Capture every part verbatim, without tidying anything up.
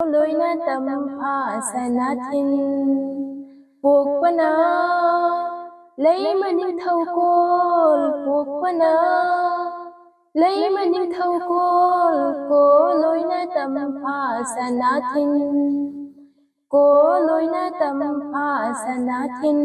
ꯂꯣꯏꯅ ꯇꯝꯐꯥ ꯁꯅꯥꯊꯤꯟ ꯄꯣꯛꯄꯅ, ꯂꯩꯃ ꯅꯤꯡꯊꯧꯀꯣꯜ ꯄꯣꯛꯄꯅ, ꯂꯩꯃ ꯅꯤꯡꯊꯧꯀꯣꯜ ꯀꯣ ꯂꯣꯏꯅ ꯇꯝꯐꯥ ꯁꯅꯥꯊꯤꯟ, ꯀꯣ ꯂꯣꯏꯅ ꯇꯝꯐꯥ ꯁꯅꯥꯊꯤꯟ꯫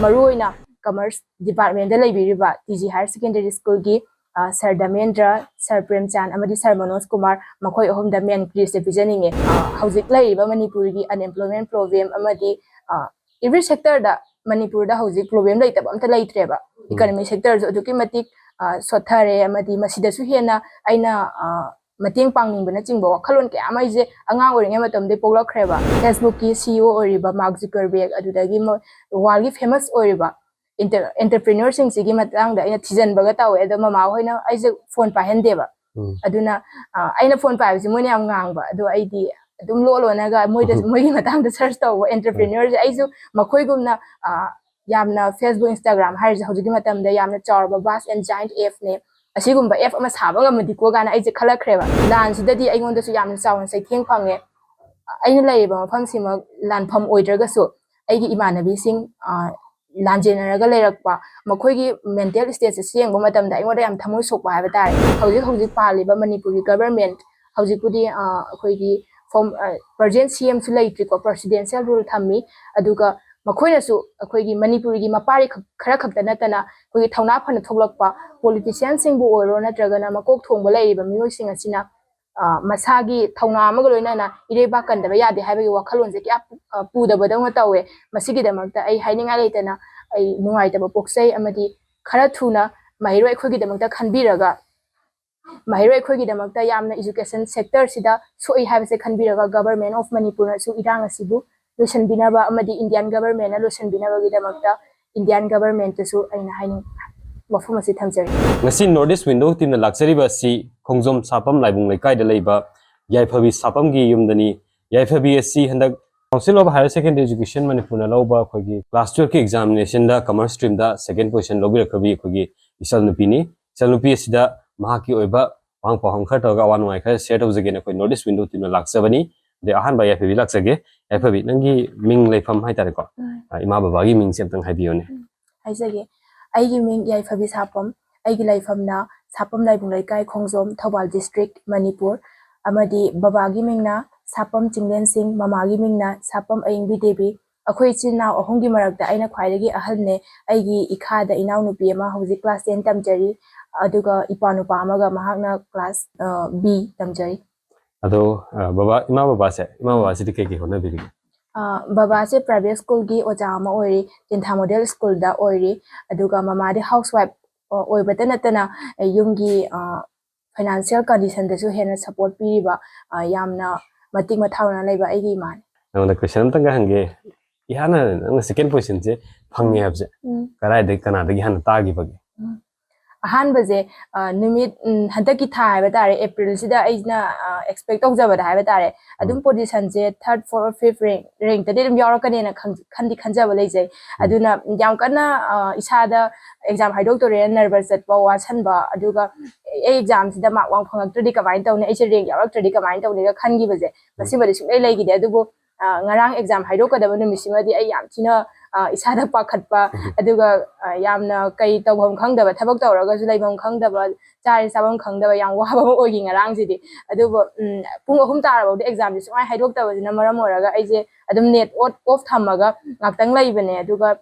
ꯃꯔꯨꯑꯣꯏꯅ ꯀꯃꯔꯁ ꯗꯤꯄꯥꯔꯠꯃꯦꯟꯗ ꯂꯩꯕꯤꯔꯤꯕ ꯇꯤ ꯖꯤ ꯍꯥꯌꯔ ꯁꯦꯀꯦꯟꯗꯔꯤ ꯁ꯭ꯀꯨꯜꯒꯤ, ꯑ, ꯁꯔ ꯗꯃꯦꯟꯗ꯭ꯔ, ꯁꯔ ꯄ꯭ꯔꯦꯝꯆꯥꯟ ꯑꯃꯗꯤ ꯁꯔ ꯃꯅꯣꯖ ꯀꯨꯃꯥꯔ, ꯃꯈꯣꯏ ꯑꯍꯨꯝꯗ ꯃꯦꯟ ꯀ꯭ꯔꯤꯁꯇ ꯄꯤꯖꯅꯤꯡꯉꯦ꯫ ꯑ, ꯍꯧꯖꯤꯛ ꯂꯩꯔꯤꯕ ꯃꯅꯤꯄꯨꯔꯒꯤ ꯑꯟꯑꯦꯝꯄ꯭ꯂꯣꯏꯃꯦꯟ ꯄ꯭ꯔꯣꯕ꯭ꯂꯦꯝ ꯑꯃꯗꯤ, ꯑ, ꯑꯦꯚ꯭ꯔꯤ ꯁꯦꯛꯇꯔꯗ ꯃꯅꯤꯄꯨꯔꯗ ꯍꯧꯖꯤꯛ ꯄ꯭ꯔꯣꯕ꯭ꯂꯦꯝ ꯂꯩꯇꯕ ꯑꯝꯇ ꯂꯩꯇ꯭ꯔꯦꯕ꯫ ꯎꯝ꯫ ꯏꯀꯅꯣꯃꯤꯛ ꯁꯦꯛꯇꯔꯁꯨ ꯑꯗꯨꯛꯀꯤ ꯃꯇꯤꯛ, ꯑ, ꯁꯣꯠꯊꯔꯦ ꯑꯃꯗꯤ ꯃꯁꯤꯗꯁꯨ ꯍꯦꯟꯅ ꯑꯩꯅ, ꯑ, ꯃꯇꯦꯡ ꯄꯥꯡꯅꯤꯡꯕꯅꯆꯤꯡꯕ ꯋꯥꯈꯜꯂꯣꯟ ꯀꯌꯥ ꯑꯃ ꯑꯩꯁꯦ ꯑꯉꯥꯡ ꯑꯣꯏꯔꯤꯉꯩ ꯃꯇꯝꯗꯩ ꯄꯣꯛꯂꯛꯈ꯭ꯔꯦꯕ꯫ Facebookꯀꯤ ꯁꯤ ꯏ ꯑꯣ ꯑꯣꯏꯔꯤꯕ ꯃꯥꯔꯛ ꯖꯨꯀꯔꯕꯔꯒ, ꯑꯗꯨꯗꯒꯤ ꯃꯣꯏ ꯋꯥꯔꯜꯒꯤ ꯐꯦꯃꯁ ꯑꯣꯏꯔꯤꯕ ꯏꯟꯇꯔ-, ꯑꯦꯟꯇꯔꯄ꯭ꯔꯤꯅꯔꯁꯤꯡꯁꯤꯒꯤ ꯃꯇꯥꯡꯗ ꯑꯩꯅ ꯊꯤꯖꯤꯟꯕꯒ ꯇꯧꯋꯦ꯫ ꯑꯗꯣ ꯃꯃꯥ ꯍꯣꯏꯅ ꯑꯩꯁꯦ ꯐꯣꯟ ꯄꯥꯏꯍꯟꯗꯦꯕ꯫ ꯎꯝ꯫ ꯑꯗꯨꯅ, ꯑ, ꯑꯩꯅ ꯐꯣꯟ ꯄꯥꯏꯕꯁꯦ ꯃꯣꯏꯅ ꯌꯥꯝ ꯉꯥꯡꯕ, ꯑꯗꯣ ꯑꯩꯗꯤ ꯑꯗꯨꯝ ꯂꯣꯟ ꯂꯣꯟꯅꯒ ꯃꯣꯏꯗ, ꯎꯝ꯫ ꯃꯣꯏꯒꯤ ꯃꯇꯥꯡꯗ ꯁꯔꯆ ꯇꯧꯕ꯫ ꯎꯝ꯫ ꯑꯦꯟꯇꯔꯄ꯭ꯔꯤꯅꯔꯁꯦ ꯑꯩꯁꯨ ꯃꯈꯣꯏꯒꯨꯝꯅ, ꯑ, ꯌꯥꯝꯅ Facebook, Instagram ꯍꯥꯏꯔꯤꯁꯦ ꯍꯧꯖꯤꯛꯀꯤ ꯃꯇꯝꯗ ꯌꯥꯝꯅ ꯆꯥꯎꯔꯕ vast and giant appꯅꯦ, ꯑꯁꯤꯒꯨꯝꯕ app ꯑꯃ ꯁꯥꯕ ꯉꯝꯃꯗꯤꯀꯣ ꯀꯥꯏꯅ ꯑꯩꯁꯦ ꯈꯜꯂꯛꯈ꯭ꯔꯦꯕ꯫ ꯂꯥꯟꯁꯤꯗꯗꯤ ꯑꯩꯉꯣꯟꯗꯁꯨ ꯌꯥꯝꯅ ꯆꯥꯎꯅ ꯆꯩꯊꯦꯡ ꯐꯪꯉꯦ꯫ ꯑꯩꯅ ꯂꯩꯔꯤꯕ ꯃꯐꯝꯁꯤꯃꯛ ꯂꯥꯟꯐꯝ ꯑꯣꯏꯗ꯭ꯔꯒꯁꯨ ꯑꯩꯒꯤ ꯏꯃꯥꯟꯅꯕꯤꯁꯤꯡ, ꯑ, ꯂꯥꯟꯖꯦꯟꯅꯔꯒ ꯂꯩꯔꯛꯄ ꯃꯈꯣꯏꯒꯤ ꯃꯦꯟꯇꯦꯜ ꯁ꯭ꯇꯦꯠꯁꯦ ꯌꯦꯡꯕ ꯃꯇꯝꯗ ꯑꯩꯉꯣꯟꯗ ꯌꯥꯝ ꯊꯃꯣꯏ ꯁꯣꯛꯄ ꯍꯥꯏꯕ ꯇꯥꯔꯦ꯫ ꯍꯧꯖꯤꯛ ꯍꯧꯖꯤꯛ ꯄꯥꯜꯂꯤꯕ ꯃꯅꯤꯄꯨꯔꯒꯤ ꯒꯕꯔꯃꯦꯟꯠ, ꯍꯧꯖꯤꯛꯄꯨꯗꯤ, ꯑ, ꯑꯩꯈꯣꯏꯒꯤ ꯐꯣꯝ-, ꯑ, ꯄ꯭ꯔꯖꯦꯟꯠ ꯁꯤ ꯑꯦꯝꯁꯨ ꯂꯩꯇ꯭ꯔꯤꯀꯣ, ꯄ꯭ꯔꯁꯤꯗꯦꯟꯁꯤꯌꯦꯜ ꯔꯨꯜ ꯊꯝꯃꯤ꯫ ꯑꯗꯨꯒ ꯃꯈꯣꯏꯅꯁꯨ ꯑꯩꯈꯣꯏꯒꯤ ꯃꯅꯤꯄꯨꯔꯒꯤ ꯃꯄꯥꯔꯤ ꯈꯛ-, ꯈꯔ ꯈꯛꯇ ꯅꯠꯇꯅ ꯑꯩꯈꯣꯏꯒꯤ ꯊꯧꯅꯥ ꯐꯅ ꯊꯣꯛꯂꯛꯄ ꯄꯣꯂꯤꯇꯤꯁꯤꯌꯥꯟꯁꯤꯡꯕꯨ ꯑꯣꯏꯔꯣ ꯅꯠꯇ꯭ꯔꯒꯅ ꯃꯀꯣꯛ ꯊꯣꯡꯕ ꯂꯩꯔꯤꯕ ꯃꯤꯑꯣꯏꯁꯤꯡ ꯑꯁꯤꯅ, ꯑ, ꯃꯁꯥꯒꯤ ꯊꯧꯅꯥ ꯑꯃꯒ ꯂꯣꯏꯅꯅ ꯏꯔꯩꯕꯥꯛ ꯀꯟꯗꯕ ꯌꯥꯗꯦ ꯍꯥꯏꯕꯒꯤ ꯋꯥꯈꯜꯂꯣꯟꯁꯦ ꯀꯌꯥ ꯄꯨ-, ꯑ, ꯄꯨꯗꯕꯗꯧꯅ ꯇꯧꯋꯦ꯫ ꯃꯁꯤꯒꯤꯗꯃꯛꯇ ꯑꯩ ꯍꯥꯏꯅꯤꯡꯉꯥꯏ ꯂꯩꯇꯅ ꯑꯩ ꯅꯨꯡꯉꯥꯏꯇꯕ ꯄꯣꯛꯆꯩ ꯑꯃꯗꯤ ꯈꯔ ꯊꯨꯅ ꯃꯍꯩꯔꯣꯏ ꯑꯩꯈꯣꯏꯒꯤꯗꯃꯛꯇ ꯈꯟꯕꯤꯔꯒ ꯃꯍꯩꯔꯣꯏ ꯑꯩꯈꯣꯏꯒꯤꯗꯃꯛꯇ ꯌꯥꯝꯅ education sectorꯁꯤꯗ ꯁꯣꯛꯏ ꯍꯥꯏꯕꯁꯦ ꯈꯟꯕꯤꯔꯒ Government of ꯃꯅꯤꯄꯨꯔꯅꯁꯨ ꯏꯔꯥꯡ ꯑꯁꯤꯕꯨ ꯂꯣꯏꯁꯤꯟꯕꯤꯅꯕ ꯑꯃꯗꯤ Indian governmentꯅ ꯂꯣꯏꯁꯤꯟꯕꯤꯅꯕꯒꯤꯗꯃꯛꯇ Indian governmentꯇꯁꯨ ꯑꯩꯅ ꯍꯥꯏꯅꯤꯡ-, ꯋꯥꯐꯝ ꯑꯁꯤ ꯊꯝꯖꯔꯤ꯫ ꯉꯁꯤ North East Window teamꯅ ꯂꯥꯛꯆꯔꯤꯕ ꯑꯁꯤ ꯈꯣꯡꯖꯣꯝ ꯁꯥꯄꯝ ꯂꯥꯏꯕꯨꯡ ꯂꯩꯀꯥꯏꯗ ꯂꯩꯕ ꯌꯥꯏꯐꯕꯤ ꯁꯥꯄꯝꯒꯤ ꯌꯨꯝꯗꯅꯤ꯫ ꯌꯥꯏꯐꯕꯤ ꯑꯁꯤ ꯍꯟꯗꯛ Council of Higher Secondary Education ꯃꯅꯤꯄꯨꯔꯅ ꯂꯧꯕ ꯑꯩꯈꯣꯏꯒꯤ class twelveꯀꯤ examinationꯗ commerce streamꯗ second position ꯂꯧꯕꯤꯔꯛꯈ꯭ꯔꯕꯤ ꯑꯩꯈꯣꯏꯒꯤ ꯏꯆꯜꯅꯨꯄꯤꯅꯤ꯫ ꯏꯆꯜꯅꯨꯄꯤ ꯑꯁꯤꯗ ꯃꯍꯥꯛꯀꯤ ꯑꯣꯏꯕ ꯋꯥꯍꯪ ꯄꯥꯎꯍꯪ ꯈꯔ ꯇꯧꯔꯒ ꯑꯋꯥ ꯅꯨꯡꯉꯥꯏ ꯈꯔ share ꯇꯧꯖꯒꯦꯅ ꯑꯩꯈꯣꯏ North East Window teamꯅ ꯂꯥꯛꯆꯕꯅꯤ꯫ ꯑꯗꯩ ꯑꯍꯥꯟꯕ ꯌꯥꯏꯐꯕꯤ ꯂꯥꯛꯆꯒꯦ꯫ ꯌꯥꯏꯐꯕꯤ, ꯅꯪꯒꯤ ꯃꯤꯡ ꯂꯩꯐꯝ ꯍꯥꯏꯇꯥꯔꯦꯀꯣ, ꯎꯝ, ꯑ, ꯏꯃꯥ ꯕꯕꯥꯒꯤ ꯃꯤꯡꯁꯦ ꯑꯝꯇꯪ ꯍꯥꯏꯕꯤꯌꯨꯅꯦ꯫ ꯎꯝ, ꯍꯥꯏꯖꯒꯦ꯫ ꯑꯩꯒꯤ ꯃꯤꯡ ꯌꯥꯏꯐꯕꯤ ꯁꯥꯄꯝ꯫ ꯑꯩꯒꯤ ꯂꯩꯐꯝꯅ ꯁꯥꯄꯝ ꯂꯥꯏꯕꯨꯡ ꯂꯩꯀꯥꯏ, ꯈꯣꯡꯖꯣꯝ, ꯊꯧꯕꯥꯜ district, ꯃꯅꯤꯄꯨꯔ꯫ ꯑꯃꯗꯤ ꯕꯕꯥꯒꯤ ꯃꯤꯡꯅ ꯁꯥꯄꯝ ꯆꯤꯡꯂꯦꯟ ꯁꯤꯡ, ꯃꯃꯥꯒꯤ ꯃꯤꯡꯅ ꯁꯥꯄꯝ ꯑꯌꯤꯡꯕꯤ ꯗꯦꯕꯤ꯫ ꯑꯩꯈꯣꯏ ꯏꯆꯤꯜ ꯏꯅꯥꯎ ꯑꯍꯨꯝꯒꯤ ꯃꯔꯛꯇ ꯑꯩꯅ ꯈ꯭ꯋꯥꯏꯗꯒꯤ ꯑꯍꯜꯅꯦ꯫ ꯑꯩꯒꯤ ꯏꯈꯥꯗ ꯏꯅꯥꯎꯅꯨꯄꯤ ꯑꯃ ꯍꯧꯖꯤꯛ class ten ꯇꯝꯖꯔꯤ, ꯑꯗꯨꯒ ꯏꯄ꯭ꯋꯥ ꯅꯨꯄꯥ ꯑꯃꯒ, ꯃꯍꯥꯛꯅ class, ꯑ, B ꯇꯝꯖꯔꯤ꯫ ꯑꯗꯣ, ꯑ, ꯕꯕꯥ, ꯏꯃꯥ ꯕꯕꯥꯁꯦ, ꯏꯃꯥ ꯕꯕꯥꯁꯤꯗꯤ ꯀꯩ ꯀꯩ ꯍꯣꯠꯅꯕꯤꯔꯤꯒꯦ? ꯑ, ꯕꯕꯥꯁꯦ private schoolꯒꯤ ꯑꯣꯖꯥ ꯑꯃ ꯑꯣꯏꯔꯤ, ꯇꯦꯟꯊꯥ model schoolꯗ ꯑꯣꯏꯔꯤ, ꯑꯗꯨꯒ ꯃꯃꯥꯗꯤ housewife, ꯑ, ꯑꯣꯏꯕꯇ ꯅꯠꯇꯅ, ꯑ, ꯌꯨꯝꯒꯤ, ꯑ, financial conditionꯗꯁꯨ ꯍꯦꯟꯅ support ꯄꯤꯔꯤꯕ, ꯑ, ꯌꯥꯝꯅ ꯃꯇꯤꯛ ꯃꯊꯧꯅꯥ ꯂꯩꯕ ꯑꯩꯒꯤ ꯏꯃꯥꯅꯤ꯫ ꯅꯉꯣꯟꯗ question ꯑꯝꯇꯪꯒ ꯍꯪꯒꯦ꯫ ꯏꯍꯥꯟ ꯍꯥꯟꯅ ꯅꯪꯅ second positionꯁꯦ ꯐꯪꯉꯦ ꯍꯥꯏꯕꯁꯦ ꯎꯝ꯫ ꯀꯗꯥꯏꯗꯒꯤ, ꯀꯅꯥꯗꯒꯤ ꯍꯥꯟꯅ ꯇꯥꯈꯤꯕꯒꯦ? ꯎꯝ꯫ ꯑꯍꯥꯟꯕꯁꯦ, ꯑ, ꯅꯨꯃꯤꯠ, ꯎꯝ, ꯍꯟꯗꯛꯀꯤ ꯊꯥ ꯍꯥꯏꯕ ꯇꯥꯔꯦ, Aprilꯁꯤꯗ ꯑꯩꯅ, ꯑ, expect ꯇꯧꯖꯕꯗ ꯍꯥꯏꯕ ꯇꯥꯔꯦ, ꯑꯗꯨꯝ ꯎꯝ꯫ Positionꯁꯦ third, fourth, fifth rank, rankꯇꯗꯤ ꯑꯗꯨꯝ ꯌꯥꯎꯔꯛꯀꯅꯦꯅ ꯈꯟ-, ꯈꯟꯗꯤ ꯈꯟꯖꯕ ꯂꯩꯖꯩ꯫ ꯎꯝ꯫ ꯑꯗꯨꯅ ꯌꯥꯝ ꯀꯟꯅ, ꯑ, ꯏꯁꯥꯗ exam ꯍꯥꯏꯗꯣꯛꯇꯣꯔꯦꯅ nervous ꯆꯠꯄ, ꯋꯥꯁꯟꯕ, ꯑꯗꯨꯒ ꯑꯩ examꯁꯤꯗ mark ꯋꯥꯡ ꯐꯪꯉꯛꯇ꯭ꯔꯗꯤ ꯀꯃꯥꯏꯅ ꯇꯧꯅꯤ, ꯑꯩꯁꯦ rank ꯌꯥꯎꯔꯛꯇ꯭ꯔꯗꯤ ꯀꯃꯥꯏꯅ ꯇꯧꯅꯤꯒ ꯈꯟꯈꯤꯕꯁꯦ, ꯎꯝ꯫ ꯃꯁꯤꯃꯗꯤ ꯁꯨꯡꯂꯩ ꯂꯩꯈꯤꯗꯦ꯫ ꯑꯗꯨꯕꯨ, ꯑ, ꯉꯔꯥꯡ exam ꯍꯥꯏꯗꯣꯛꯀꯗꯕ ꯅꯨꯃꯤꯠꯁꯤꯃꯗꯤ ꯑꯩ ꯌꯥꯝ ꯊꯤꯅ, ꯑ, ꯏꯁꯥꯗ ꯄꯥꯈꯠꯄ, ꯑꯗꯨꯒ, ꯑ, ꯌꯥꯝꯅ ꯀꯩ ꯇꯧꯐꯝ ꯈꯪꯗꯕ, ꯊꯕꯛ ꯇꯧꯔꯒꯁꯨ ꯂꯩꯐꯝ ꯈꯪꯗꯕ, ꯆꯥꯔꯦ ꯆꯥꯐꯝ ꯈꯪꯗꯕ, ꯌꯥꯝ ꯋꯥꯕ ꯑꯃ ꯑꯣꯏꯈꯤ ꯉꯔꯥꯡꯁꯤꯗꯤ꯫ ꯑꯗꯨꯕꯨ, ꯎꯝ, ꯄꯨꯡ ꯑꯍꯨꯝ ꯇꯥꯔꯐꯥꯎꯗꯤ examꯁꯦ ꯁꯨꯡꯍꯥꯏ ꯍꯥꯏꯗꯣꯛꯇꯕꯁꯤꯅ ꯃꯔꯝ ꯑꯣꯏꯔꯒ ꯑꯩꯁꯦ ꯑꯗꯨꯝ net on, off ꯊꯝꯃꯒ ꯉꯥꯛꯇꯪ ꯂꯩꯕꯅꯦ꯫ ꯑꯗꯨꯒ,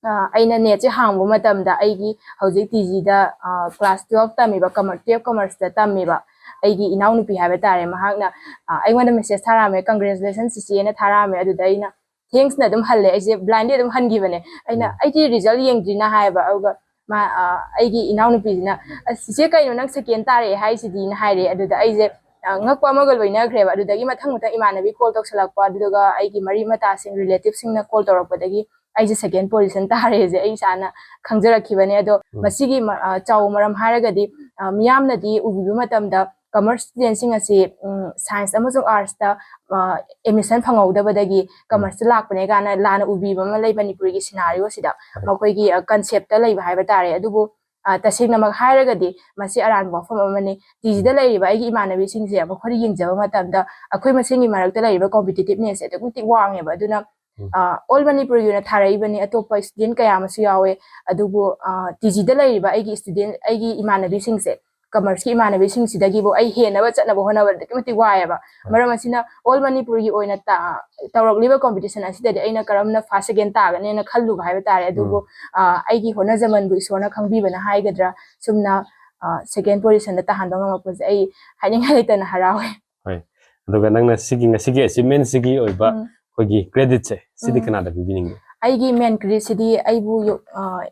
ꯑ, ꯑꯩꯅ netꯁꯦ ꯍꯥꯡꯕ ꯃꯇꯝꯗ ꯑꯩꯒꯤ ꯍꯧꯖꯤꯛ TGꯗ, ꯑ, class twelve ꯇꯝꯃꯤꯕ, commer-, twelve commerceꯇ ꯇꯝꯃꯤꯕ ꯑꯩꯒꯤ ꯏꯅꯥꯎꯅꯨꯄꯤ ꯍꯥꯏꯕ ꯇꯥꯔꯦ, ꯃꯍꯥꯛꯅ, ꯑ, ꯑꯩꯉꯣꯟꯗ message ꯊꯥꯔꯛꯑꯝꯃꯦ, "Congratulations ꯆꯤꯆꯦꯅ" ꯊꯥꯔꯛꯑꯝꯃꯦ꯫ ꯑꯗꯨꯗ ꯑꯩꯅ thanksꯅ ꯑꯗꯨꯝ ꯍꯜꯂꯦ꯫ ꯑꯩꯁꯦ blindly ꯑꯗꯨꯝ ꯍꯟꯈꯤꯕꯅꯦ꯫ ꯑꯩꯅ, ꯎꯝ꯫ "ꯑꯩꯗꯤ result ꯌꯦꯡꯗ꯭ꯔꯤꯅ" ꯍꯥꯏꯌꯦꯕ꯫ ꯑꯗꯨꯒ ꯃꯥ, ꯑ, ꯑꯩꯒꯤ ꯏꯅꯥꯎꯅꯨꯄꯤꯁꯤꯅ, "ꯑꯁ, ꯆꯤꯆꯦ, ꯀꯩꯅꯣ ꯅꯪ second ꯇꯥꯔꯛꯑꯦ ꯍꯥꯏꯁꯤꯗꯤꯅ" ꯍꯥꯏꯔꯦ꯫ ꯑꯗꯨꯗ ꯑꯩꯁꯦ, ꯑ, ꯉꯛꯄ ꯑꯃꯒ ꯂꯣꯏꯅꯈ꯭ꯔꯦꯕ꯫ ꯑꯗꯨꯗꯒꯤ ꯃꯊꯪ ꯃꯊꯪ ꯏꯃꯥꯟꯅꯕꯤ call ꯇꯧꯁꯜꯂꯛꯄ, ꯑꯗꯨꯗꯨꯒ ꯑꯩꯒꯤ ꯃꯔꯤ ꯃꯇꯥꯁꯤꯡ, relativeꯁꯤꯡꯅ call ꯇꯧꯔꯛꯄꯗꯒꯤ ꯑꯩꯁꯦ second position ꯇꯥꯔꯦꯁꯦ ꯑꯩ ꯏꯁꯥꯅ ꯈꯪꯖꯔꯛꯈꯤꯕꯅꯦ꯫ ꯑꯗꯣ ꯎꯝ꯫ ꯃꯁꯤꯒꯤ ꯃ-, ꯑ, ꯆꯥꯎꯕ ꯃꯔꯝ ꯍꯥꯏꯔꯒꯗꯤ, ꯑ, ꯃꯤꯌꯥꯝꯅꯗꯤ ꯎꯕꯤꯕ ꯃꯇꯝꯗ commerce studentꯁꯤꯡ ꯑꯁꯤ, ꯎꯝ, science ꯑꯃꯁꯨꯡ artsꯇ, ꯑ, admission ꯐꯪꯍꯧꯗꯕꯗꯒꯤ commerceꯇ ꯂꯥꯛꯄꯅꯦ ꯀꯥꯏꯅ ꯂꯥꯟꯅ ꯎꯕꯤꯕ ꯑꯃ ꯂꯩ ꯃꯅꯤꯄꯨꯔꯒꯤ scenarioꯁꯤꯗ, ꯍꯣꯏ꯫ ꯃꯈꯣꯏꯒꯤ, ꯑ, conceptꯇ ꯂꯩꯕ ꯍꯥꯏꯕ ꯇꯥꯔꯦ꯫ ꯑꯗꯨꯕꯨ ꯑ, ꯇꯁꯦꯡꯅꯃꯛ ꯍꯥꯏꯔꯒꯗꯤ ꯃꯁꯤ ꯑꯔꯥꯟꯕ ꯋꯥꯐꯝ ꯑꯃꯅꯤ꯫ ꯇꯤ ꯖꯤꯗ ꯂꯩꯔꯤꯕ ꯑꯩꯒꯤ ꯏꯃꯥꯟꯅꯕꯤꯁꯤꯡꯁꯦ ꯃꯈꯣꯏꯗ ꯌꯦꯡꯖꯕ ꯃꯇꯝꯗ ꯑꯩꯈꯣꯏ ꯃꯁꯦꯟꯒꯤ ꯃꯔꯛꯇ ꯂꯩꯔꯤꯕ competitiveness ꯁꯦ ꯑꯗꯨꯛꯀꯤ ꯃꯇꯤꯛ ꯋꯥꯡꯉꯦꯕ꯫ ꯑꯗꯨꯅ, ꯎꯝ꯫ ꯑ, All Manipur ꯒꯤ ꯑꯣꯏꯅ ꯊꯥꯔꯛꯏꯕꯅꯤ, ꯑꯇꯣꯞꯄ student ꯀꯌꯥ ꯑꯃꯁꯨ ꯌꯥꯎꯋꯦ꯫ ꯑꯗꯨꯕꯨ, ꯑ, ꯇꯤ ꯖꯤꯗ ꯂꯩꯔꯤꯕ ꯑꯩꯒꯤ student, ꯑꯩꯒꯤ ꯏꯃꯥꯟꯅꯕꯤꯁꯤꯡꯁꯦ, commerce ꯀꯤ ꯏꯃꯥꯟꯅꯕꯤꯁꯤꯡꯁꯤꯗꯒꯤꯕꯨ ꯑꯩ ꯍꯦꯟꯅꯕ ꯆꯠꯅꯕ ꯍꯣꯠꯅꯕꯗ ꯑꯗꯨꯛꯀꯤ ꯃꯇꯤꯛ ꯋꯥꯏꯑꯦꯕ꯫ ꯍꯣꯏ꯫ ꯃꯔꯝ ꯑꯁꯤꯅ All Manipur ꯒꯤ ꯑꯣꯏꯅ ꯇ-, ꯇꯧꯔꯛꯂꯤꯕ competition ꯑꯁꯤꯗꯗꯤ ꯑꯩꯅ ꯀꯔꯝꯅ first, second ꯇꯥꯒꯅꯦꯅ ꯈꯜꯂꯨꯕ ꯍꯥꯏꯕ ꯇꯥꯔꯦ꯫ ꯑꯗꯨꯕꯨ, ꯎꯝ꯫ ꯑ, ꯑꯩꯒꯤ ꯍꯣꯠꯅꯖꯃꯟꯕꯨ ꯏꯁꯣꯔꯅ ꯈꯪꯕꯤꯕꯅ ꯍꯥꯏꯒꯗ꯭ꯔꯥ, ꯁꯨꯝꯅ, ꯑ, second position ꯗ ꯇꯥꯍꯟꯕ ꯉꯝꯃꯛꯄꯁꯦ ꯑꯩ ꯍꯥꯏꯅꯤꯡꯉꯥꯏ ꯂꯩꯇꯅ ꯍꯔꯥꯎꯋꯦ꯫ ꯍꯣꯏ꯫ ꯑꯗꯨꯒ ꯅꯪꯅ ꯁꯤꯒꯤ, ꯉꯁꯤꯒꯤ achievement ꯁꯤꯒꯤ ꯑꯣꯏꯕ ꯎꯝ꯫ ꯑꯩꯈꯣꯏꯒꯤ credit ꯁꯦ, ꯁꯤꯗꯤ ꯎꯝ꯫ ꯀꯅꯥꯗ ꯄꯤꯕꯤꯅꯤꯡꯒꯦ? ꯑꯩꯒꯤ main credit ꯁꯤꯗꯤ ꯑꯩꯕꯨ ꯌꯣ-, ꯑ,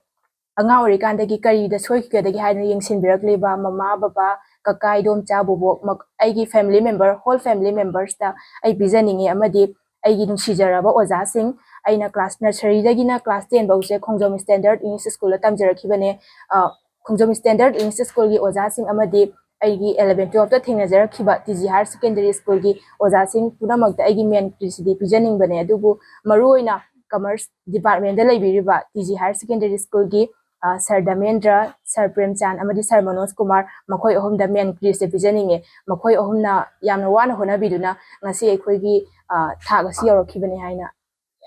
ꯑꯉꯥꯡ ꯑꯣꯏꯔꯤꯀꯥꯟꯗꯒꯤ ꯀꯔꯤꯗ ꯁꯣꯏꯈꯤꯒꯗꯒꯦ ꯍꯥꯏꯗꯅ ꯌꯦꯡꯁꯤꯟꯕꯤꯔꯛꯂꯤꯕ ꯃꯃꯥ, ꯕꯕꯥ, ꯀꯀꯥ, ꯏꯗꯣꯝꯆꯥ, ꯕꯣꯕꯣꯛ, ꯃꯛ-, ꯑꯩꯒꯤ family member, whole family members ꯇ ꯑꯩ ꯄꯤꯖꯅꯤꯡꯉꯤ꯫ ꯑꯃꯗꯤ ꯑꯩꯒꯤ ꯅꯨꯡꯁꯤꯖꯔꯕ ꯑꯣꯖꯥꯁꯤꯡ, ꯑꯩꯅ class nursery ꯗꯒꯤꯅ class ten ꯐꯥꯎꯁꯦ ꯈꯣꯡꯖꯣꯝ Standard English School ꯗ ꯇꯝꯖꯔꯛꯈꯤꯕꯅꯦ꯫ ꯑ, ꯈꯣꯡꯖꯣꯝ Standard English School ꯒꯤ ꯑꯣꯖꯥꯁꯤꯡ ꯑꯃꯗꯤ ꯑꯩꯒꯤ eleven twelve ꯇ ꯊꯦꯡꯅꯖꯔꯛꯈꯤꯕ T G Higher Secondary School ꯒꯤ ꯑꯣꯖꯥꯁꯤꯡ ꯄꯨꯝꯅꯃꯛꯇ ꯑꯩꯒꯤ main credit ꯁꯤꯗꯤ ꯄꯤꯖꯅꯤꯡꯕꯅꯦ꯫ ꯑꯗꯨꯕꯨ ꯃꯔꯨꯑꯣꯏꯅ commerce department ꯇ ꯂꯩꯕꯤꯔꯤꯕ T G Higher Secondary School ꯒꯤ, ꯑ, Sir ꯙꯃꯦꯟꯗ꯭ꯔ, Sir ꯄ꯭ꯔꯦꯝꯆꯥꯟ ꯑꯃꯗꯤ Sir ꯃꯅꯣꯖ ꯀꯨꯃꯥꯔ, ꯃꯈꯣꯏ ꯑꯍꯨꯝꯗ main credit ꯁꯦ ꯄꯤꯖꯅꯤꯡꯉꯦ꯫ ꯃꯈꯣꯏ ꯑꯍꯨꯝꯅ ꯌꯥꯝꯅ ꯋꯥꯅ ꯍꯣꯠꯅꯕꯤꯗꯨꯅ ꯉꯁꯤ ꯑꯩꯈꯣꯏꯒꯤ, ꯑ, ꯊꯥꯛ ꯑꯁꯤ ꯌꯧꯔꯛꯈꯤꯕꯅꯤ ꯍꯥꯏꯅ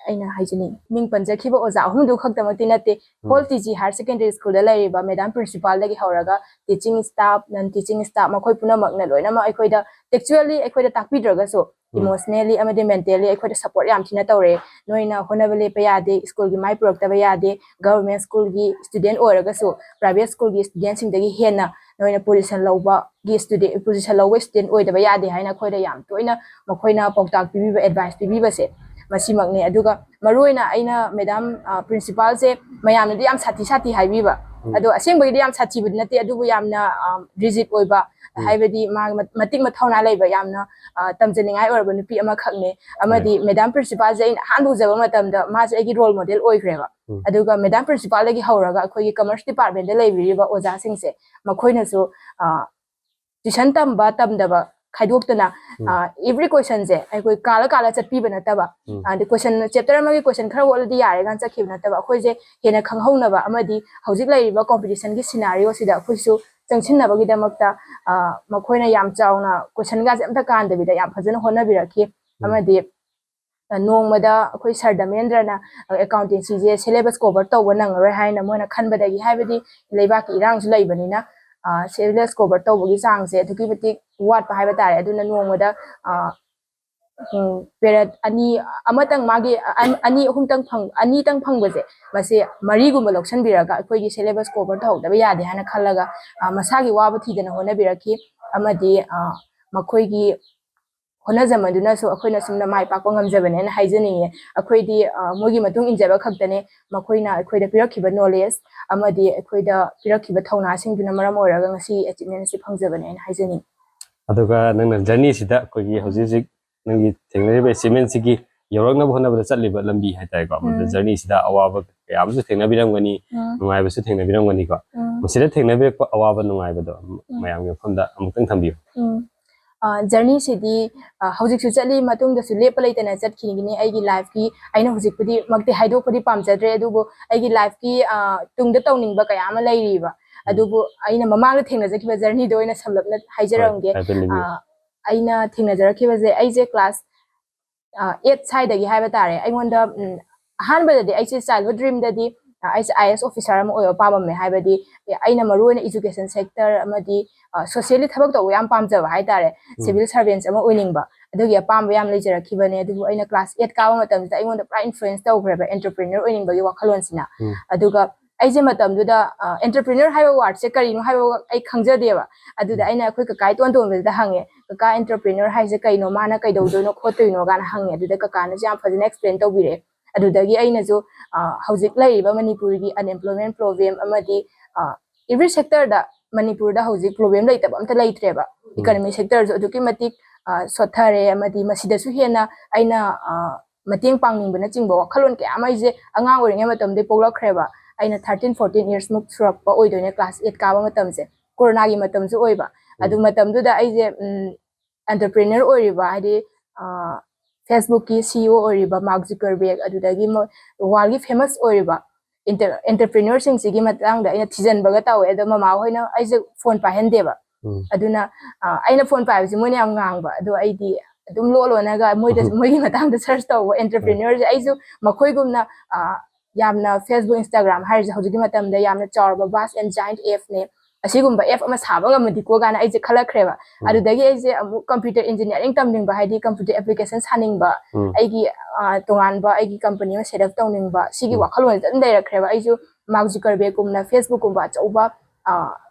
ꯑꯩꯅ ꯍꯥꯏꯖꯅꯤꯡꯉꯤ꯫ ꯃꯤꯡ ꯄꯟꯖꯈꯤꯕ ꯑꯣꯖꯥ ꯑꯍꯨꯝꯗꯨ ꯈꯛꯇꯃꯛꯇꯤ ꯅꯠꯇꯦ, ꯎꯝ꯫ Whole T G Higher Secondary School ꯗ ꯂꯩꯔꯤꯕ madam principal ꯗꯒꯤ ꯍꯧꯔꯒ teaching staff, non teaching staff, ꯃꯈꯣꯏ ꯄꯨꯝꯅꯃꯛꯅ ꯂꯣꯏꯅꯃꯛ ꯑꯩꯈꯣꯏꯗ textually ꯑꯩꯈꯣꯏꯗ ꯇꯥꯛꯄꯤꯗ꯭ꯔꯒꯁꯨ, ꯎꯝ꯫ Emotionally ꯑꯃꯗꯤ mentally ꯑꯩꯈꯣꯏꯗ support ꯌꯥꯝ ꯊꯤꯅ ꯇꯧꯔꯦ꯫ "ꯅꯣꯏꯅ ꯍꯣꯠꯅꯕ ꯂꯦꯞꯄ ꯌꯥꯗꯦ, school ꯒꯤ ꯃꯥꯏ ꯄꯨꯔꯛꯇꯕ ꯌꯥꯗꯦ, government school ꯒꯤ student ꯑꯣꯏꯔꯒꯁꯨ private school ꯒꯤ student ꯁꯤꯡꯗꯒꯤ ꯍꯦꯟꯅ ꯅꯣꯏꯅ position ꯂꯧꯕꯒꯤ student, position ꯂꯧꯕ student ꯑꯣꯏꯗꯕ ꯌꯥꯗꯦ" ꯍꯥꯏꯅ ꯑꯩꯈꯣꯏꯗ ꯌꯥꯝ ꯇꯣꯏꯅ ꯃꯈꯣꯏꯅ ꯄꯥꯎꯇꯥꯛ ꯄꯤꯕꯤꯕ, advice ꯄꯤꯕꯤꯕꯁꯦ ꯃꯁꯤꯃꯛꯅꯦ꯫ ꯑꯗꯨꯒ ꯃꯔꯨꯑꯣꯏꯅ ꯑꯩꯅ madam, ꯑ, principal ꯁꯦ ꯃꯌꯥꯝꯅꯗꯤ ꯌꯥꯝ ꯁꯥꯊꯤ ꯁꯥꯊꯤ ꯍꯥꯏꯕꯤꯕ, ꯎꯝ꯫ ꯑꯗꯣ ꯑꯁꯦꯡꯕꯒꯤꯗꯤ ꯌꯥꯝ ꯁꯥꯊꯤꯕꯗꯤ ꯅꯠꯇꯦ, ꯑꯗꯨꯕꯨ ꯌꯥꯝꯅ, ꯑ, rigid ꯑꯣꯏꯕ, ꯎꯝ꯫ ꯍꯥꯏꯕꯗꯤ ꯃꯥ ꯃ-, ꯃꯇꯤꯛ ꯃꯊꯧꯅꯥ ꯂꯩꯕ, ꯌꯥꯝꯅ, ꯑ, ꯇꯝꯖꯅꯤꯡꯉꯥꯏ ꯑꯣꯏꯔꯕ ꯅꯨꯄꯤ ꯑꯃꯈꯛꯅꯦ꯫ ꯑꯃꯗꯤ ꯍꯣꯏ꯫ Madam principal ꯁꯦ ꯑꯩꯅ ꯑꯍꯥꯟꯕ ꯎꯖꯕ ꯃꯇꯝꯗ ꯃꯥꯁꯦ ꯑꯩꯒꯤ role model ꯑꯣꯏꯈ꯭ꯔꯦꯕ꯫ ꯎꯝ꯫ ꯑꯗꯨꯒ madam principal ꯗꯒꯤ ꯍꯧꯔꯒ ꯑꯩꯈꯣꯏꯒꯤ commerce department ꯇ ꯂꯩꯕꯤꯔꯤꯕ ꯑꯣꯖꯥꯁꯤꯡꯁꯦ, ꯃꯈꯣꯏꯅꯁꯨ, ꯑ, tuition ꯇꯝꯕ ꯇꯝꯗꯕ ꯈꯥꯏꯗꯣꯛꯇꯅ ꯎꯝ꯫ ꯑ, every questionꯁꯦ ꯑꯩꯈꯣꯏ ꯀꯥꯜꯂ ꯀꯥꯜꯂ ꯆꯠꯄꯤꯕ ꯅꯠꯇꯕ, ꯎꯝ꯫ ꯑꯗꯤ question chapter ꯑꯃꯒꯤ question ꯈꯔ ꯍꯣꯠꯂꯗꯤ ꯌꯥꯔꯦ ꯀꯥꯏꯅ ꯆꯠꯈꯤꯕ ꯅꯠꯇꯕ, ꯑꯩꯈꯣꯏꯁꯦ ꯍꯦꯟꯅ ꯈꯪꯍꯧꯅꯕ ꯑꯃꯗꯤ ꯍꯧꯖꯤꯛ ꯂꯩꯔꯤꯕ competitionꯒꯤ scenarioꯁꯤꯗ ꯑꯩꯈꯣꯏꯁꯨ ꯆꯪꯁꯤꯟꯅꯕꯒꯤꯗꯃꯛꯇ, ꯑ, ꯃꯈꯣꯏꯅ ꯌꯥꯝ ꯆꯥꯎꯅ questionꯒꯥꯁꯦ ꯑꯝꯇ ꯀꯥꯟꯗꯕꯤꯗ ꯌꯥꯝ ꯐꯖꯅ ꯍꯣꯠꯅꯕꯤꯔꯛꯈꯤ꯫ ꯎꯝ꯫ ꯑꯃꯗꯤ, ꯑ, ꯅꯣꯡꯃꯗ ꯑꯩꯈꯣꯏ ꯁꯔ ꯙꯃꯦꯟꯗ꯭ꯔꯅ, ꯑ, accountancyꯁꯦ syllabus cover ꯇꯧꯕ ꯅꯪꯉꯔꯣꯏ ꯍꯥꯏꯅ ꯃꯣꯏꯅ ꯈꯟꯕꯗꯒꯤ, ꯍꯥꯏꯕꯗꯤ ꯂꯩꯕꯥꯛꯀꯤ ꯏꯔꯥꯡꯁꯨ ꯂꯩꯕꯅꯤꯅ, ꯑ, syllabus cover ꯇꯧꯕꯒꯤ ꯆꯥꯡꯁꯦ ꯑꯗꯨꯛꯀꯤ ꯃꯇꯤꯛ ꯋꯥꯠꯄ ꯍꯥꯏꯕ ꯇꯥꯔꯦ꯫ ꯑꯗꯨꯅ ꯅꯣꯡꯃꯗ, ꯑ, ꯎꯝ, period ꯑꯅꯤ, ꯑꯃꯇꯪ ꯃꯥꯒꯤ, ꯑ, ꯑꯅꯤ ꯑꯍꯨꯝꯇꯪ ꯐꯪ-, ꯑꯅꯤꯇꯪ ꯐꯪꯕꯁꯦ, ꯃꯁꯤ ꯃꯔꯤꯒꯨꯝꯕ ꯂꯧꯁꯤꯟꯕꯤꯔꯒ ꯑꯩꯈꯣꯏꯒꯤ syllabus cover ꯇꯧꯍꯧꯗꯕ ꯌꯥꯗꯦ ꯍꯥꯏꯅ ꯈꯜꯂꯒ, ꯑ, ꯃꯁꯥꯒꯤ ꯋꯥꯕ ꯊꯤꯗꯅ ꯍꯣꯠꯅꯕꯤꯔꯛꯈꯤ꯫ ꯑꯃꯗꯤ, ꯑ, ꯃꯈꯣꯏꯒꯤ ꯍꯣꯠꯅꯖꯃꯟꯗꯨꯅꯁꯨ ꯑꯩꯈꯣꯏꯅ ꯁꯨꯝꯅ ꯃꯥꯏ ꯄꯥꯛꯄ ꯉꯝꯖꯕꯅꯦꯅ ꯍꯥꯏꯖꯅꯤꯡꯉꯦ꯫ ꯑꯩꯈꯣꯏꯗꯤ, ꯑ, ꯃꯣꯏꯒꯤ ꯃꯇꯨꯡ ꯏꯟꯖꯕ ꯈꯛꯇꯅꯦ꯫ ꯃꯈꯣꯏꯅ ꯑꯩꯈꯣꯏꯗ ꯄꯤꯔꯛꯈꯤꯕ knowledge ꯑꯃꯗꯤ ꯑꯩꯈꯣꯏꯗ ꯄꯤꯔꯛꯈꯤꯕ ꯊꯧꯅꯥꯁꯤꯡꯗꯨꯅ ꯃꯔꯝ ꯑꯣꯏꯔꯒ ꯉꯁꯤ achievement ꯑꯁꯤ ꯐꯪꯖꯕꯅꯦꯅ ꯍꯥꯏꯖꯅꯤꯡꯉꯤ꯫ ꯑꯗꯨꯒ ꯅꯪꯅ journeyꯁꯤꯗ ꯑꯩꯈꯣꯏꯒꯤ ꯍꯧꯖꯤꯛ ꯍꯧꯖꯤꯛ ꯅꯪꯒꯤ ꯊꯦꯡꯅꯔꯤꯕ achievementꯁꯤꯒꯤ ꯌꯧꯔꯛꯅꯕ ꯍꯣꯠꯅꯕꯗ ꯆꯠꯂꯤꯕ ꯂꯝꯕꯤ ꯍꯥꯏꯇꯥꯔꯦꯀꯣ, ꯃꯗꯨ ꯎꯝ꯫ journeyꯁꯤꯗ ꯑꯋꯥꯕ ꯀꯌꯥ ꯑꯃꯁꯨ ꯊꯦꯡꯅꯕꯤꯔꯝꯒꯅꯤ, ꯎꯝ꯫ ꯅꯨꯡꯉꯥꯏꯕꯁꯨ ꯊꯦꯡꯅꯕꯤꯔꯝꯒꯅꯤꯀꯣ꯫ ꯎꯝ꯫ ꯃꯁꯤꯗ ꯊꯦꯡꯅꯕꯤꯔꯛꯄ ꯑꯋꯥꯕ ꯅꯨꯡꯉꯥꯏꯕꯗꯣ ꯎꯝ꯫ ꯃꯌꯥꯝꯒꯤ ꯃꯐꯝꯗ ꯑꯃꯨꯛꯇꯪ ꯊꯝꯕꯤꯌꯨ꯫ ꯎꯝ꯫ ꯑ, journeyꯁꯤꯗꯤ, ꯑ, ꯍꯧꯖꯤꯛꯁꯨ ꯆꯠꯂꯤ, ꯃꯇꯨꯡꯗꯁꯨ ꯂꯦꯞꯄ ꯂꯩꯇꯅ ꯆꯠꯈꯤꯒꯅꯤ꯫ ꯑꯩꯒꯤ lifeꯀꯤ, ꯑꯩꯅ ꯍꯧꯖꯤꯛꯄꯨꯗꯤ ꯃꯛꯇꯤ ꯍꯥꯏꯗꯣꯛꯄꯗꯤ ꯄꯥꯝꯖꯗ꯭ꯔꯦ, ꯑꯗꯨꯕꯨ ꯑꯩꯒꯤ lifeꯀꯤ, ꯑ, ꯇꯨꯡꯗ ꯇꯧꯅꯤꯡꯕ ꯀꯌꯥ ꯑꯃ ꯂꯩꯔꯤꯕ꯫ ꯑꯗꯨꯕꯨ ꯑꯩꯅ ꯃꯃꯥꯡꯗ ꯊꯦꯡꯅꯖꯈꯤꯕ journeyꯗꯣ ꯑꯣꯏꯅ ꯁꯝꯂꯞꯅ ꯍꯥꯏꯖꯔꯝꯒꯦ꯫ ꯍꯥꯏꯐꯦꯠ ꯂꯤꯕꯤꯌꯨ꯫ ꯑ, ꯑꯩꯅ ꯊꯦꯡꯅꯖꯔꯛꯈꯤꯕꯁꯦ, ꯑꯩꯁꯦ class, ꯑ, eight ꯁ꯭ꯋꯥꯏꯗꯒꯤ ꯍꯥꯏꯕ ꯇꯥꯔꯦ꯫ ꯑꯩꯉꯣꯟꯗ, ꯎꯝ, ꯑꯍꯥꯟꯕꯗꯗꯤ ꯑꯩꯁꯦ childhood dreamꯗꯗꯤ, ꯑ, ꯑꯩꯁꯦ IAS officer ꯑꯃ ꯑꯣꯏꯕ ꯄꯥꯝꯃꯝꯃꯦ꯫ ꯍꯥꯏꯕꯗꯤ, ꯑꯦ, ꯑꯩꯅ ꯃꯔꯨ ꯑꯣꯏꯅ education sector ꯑꯃꯗꯤ, ꯑ, socially ꯊꯕꯛ ꯇꯧꯕ ꯌꯥꯝ ꯄꯥꯝꯖꯕ ꯍꯥꯏꯇꯥꯔꯦ꯫ ꯎꯝ꯫ Civil servants ꯑꯃ ꯑꯣꯏꯅꯤꯡꯕ, ꯑꯗꯨꯒꯤ ꯑꯄꯥꯝꯕ ꯌꯥꯝ ꯂꯩꯖꯔꯛꯈꯤꯕꯅꯦ꯫ ꯑꯗꯨꯕꯨ ꯑꯩꯅ class eight ꯀꯥꯕ ꯃꯇꯝꯁꯤꯗ ꯑꯩꯉꯣꯟꯗ ꯄꯨꯔꯥ influence ꯇꯧꯈ꯭ꯔꯦꯕ entrepreneur ꯑꯣꯏꯅꯤꯡꯕꯒꯤ ꯋꯥꯈꯜꯂꯣꯟꯁꯤꯅ꯫ ꯎꯝ꯫ ꯑꯗꯨꯒ ꯑꯩꯁꯦ ꯃꯇꯝꯗꯨꯗ, ꯑ, entrepreneur ꯍꯥꯏꯕ wordꯁꯦ ꯀꯔꯤꯅꯣ ꯍꯥꯏꯕ ꯑꯩ ꯈꯪꯖꯗꯦꯕ꯫ ꯑꯗꯨꯗ ꯎꯝ꯫ ꯑꯩꯅ ꯑꯩꯈꯣꯏ ꯀꯀꯥ ꯏꯇꯣꯟ ꯇꯣꯟꯕꯁꯤꯗ ꯍꯪꯉꯦ, "ꯀꯀꯥ, entrepreneur ꯍꯥꯏꯁꯦ ꯀꯩꯅꯣ? ꯃꯥꯅ ꯀꯩꯗꯧꯗꯣꯏꯅꯣ ꯈꯣꯠꯇꯣꯏꯅꯣ?" ꯀꯥꯏꯅ ꯍꯪꯉꯦ꯫ ꯑꯗꯨꯗ ꯀꯀꯥꯅꯁꯨ ꯌꯥꯝ ꯐꯖꯅ explain ꯇꯧꯕꯤꯔꯛꯑꯦ꯫ ꯑꯗꯨꯗꯒꯤ ꯑꯩꯅꯁꯨ, ꯑ, ꯍꯧꯖꯤꯛ ꯂꯩꯔꯤꯕ ꯃꯅꯤꯄꯨꯔꯒꯤ unemployment problem ꯑꯃꯗꯤ, ꯑ, every sectorꯗ ꯃꯅꯤꯄꯨꯔꯗ ꯍꯧꯖꯤꯛ problem ꯂꯩꯇꯕ ꯑꯝꯇ ꯂꯩꯇ꯭ꯔꯦꯕ꯫ ꯎꯝ꯫ Economic sectorꯁꯨ ꯑꯗꯨꯛꯀꯤ ꯃꯇꯤꯛ, ꯑ, ꯁꯣꯠꯊꯔꯦ, ꯑꯃꯗꯤ ꯃꯁꯤꯗꯁꯨ ꯍꯦꯟꯅ ꯑꯩꯅ, ꯑ, ꯃꯇꯦꯡ ꯄꯥꯡꯅꯤꯡꯕꯅꯆꯤꯡꯕ ꯋꯥꯈꯜꯂꯣꯟ ꯀꯌꯥ ꯑꯃ ꯑꯩꯁꯦ ꯑꯉꯥꯡ ꯑꯣꯏꯔꯤꯉꯩ ꯃꯇꯝꯗꯒꯤ ꯄꯣꯛꯂꯛꯈ꯭ꯔꯦꯕ꯫ ꯑꯩꯅ thirteen, fourteen years ꯃꯨꯛ ꯁꯨꯔꯛꯄ ꯑꯣꯏꯗꯣꯏꯅꯦ, class eight ꯀꯥꯕ ꯃꯇꯝꯁꯦ꯫ ꯀꯣꯔꯣꯅꯥꯒꯤ ꯃꯇꯝꯁꯨ ꯑꯣꯏꯕ꯫ ꯑꯗꯨ ꯎꯝ꯫ ꯃꯇꯝꯗꯨꯗ ꯑꯩꯁꯦ, ꯎꯝ, entrepreneur ꯑꯣꯏꯔꯤꯕ, ꯍꯥꯏꯗꯤ, ꯑ, Facebook-ꯀꯤ C E O ꯑꯣꯏꯔꯤꯕ Mark Zuckerberg, ꯑꯗꯨꯗꯒꯤ ꯃꯣꯏ world-ꯒꯤ famous ꯑꯣꯏꯔꯤꯕ enter-, entrepreneur-ꯁꯤꯡꯁꯤꯒꯤ ꯃꯇꯥꯡꯗ ꯑꯩꯅ ꯊꯤꯖꯤꯟꯕꯒ ꯇꯧꯋꯦ꯫ ꯑꯗꯣ ꯃꯃꯥ ꯍꯣꯏꯅ ꯑꯩꯁꯦ phone ꯄꯥꯏꯍꯟꯗꯦꯕ꯫ ꯎꯝ. ꯑꯗꯨꯅ, ꯑ, ꯑꯩꯅ phone ꯄꯥꯏꯕꯁꯦ ꯃꯣꯏꯅ ꯌꯥꯝ ꯉꯥꯡꯕ꯫ ꯑꯗꯣ ꯑꯩꯗꯤ ꯑꯗꯨꯝ ꯂꯣ ꯂꯣꯟꯅꯒ ꯃꯣꯏꯗ, ꯎꯝ. ꯃꯣꯏꯒꯤ ꯃꯇꯥꯡꯗ search ꯇꯧꯕ, entrepreneur-ꯁꯦ꯫ ꯑꯩꯁꯨ ꯃꯈꯣꯏꯒꯨꯝꯅ, ꯑ, ꯌꯥꯝꯅ Facebook, Instagram ꯍꯥꯏꯔꯤꯁꯦ ꯍꯧꯖꯤꯛꯀꯤ ꯃꯇꯝꯗ ꯌꯥꯝꯅ ꯆꯥꯎꯔꯕ, vast and giant app-ꯅꯦ, ꯑꯁꯤꯒꯨꯝꯕ app ꯑꯃ ꯁꯥꯕ ꯉꯝꯃꯗꯤꯀꯣ ꯀꯥꯏꯅ ꯑꯩꯁꯦ ꯈꯜꯂꯛꯈ꯭ꯔꯦꯕ꯫ ꯎꯝ. ꯑꯗꯨꯗꯒꯤ ꯑꯩꯁꯦ ꯑꯃꯨꯛ computer engineering ꯇꯝꯅꯤꯡꯕ, ꯍꯥꯏꯗꯤ computer application ꯁꯥꯅꯤꯡꯕ, ꯎꯝ. ꯑꯩꯒꯤ, ꯑ, ꯇꯣꯉꯥꯟꯕ ꯑꯩꯒꯤ company ꯑꯃ set up ꯇꯧꯅꯤꯡꯕ, ꯁꯤꯒꯤ ꯎꯝ. ꯋꯥꯈꯜꯂꯣꯟꯁꯦ ꯑꯗꯨꯝ ꯂꯩꯔꯛꯈ꯭ꯔꯦꯕ꯫ ꯑꯩꯁꯨ Mark Zuckerberg-ꯀꯨꯝꯅ Facebook-ꯀꯨꯝꯕ ꯑꯆꯧꯕ, ꯑ,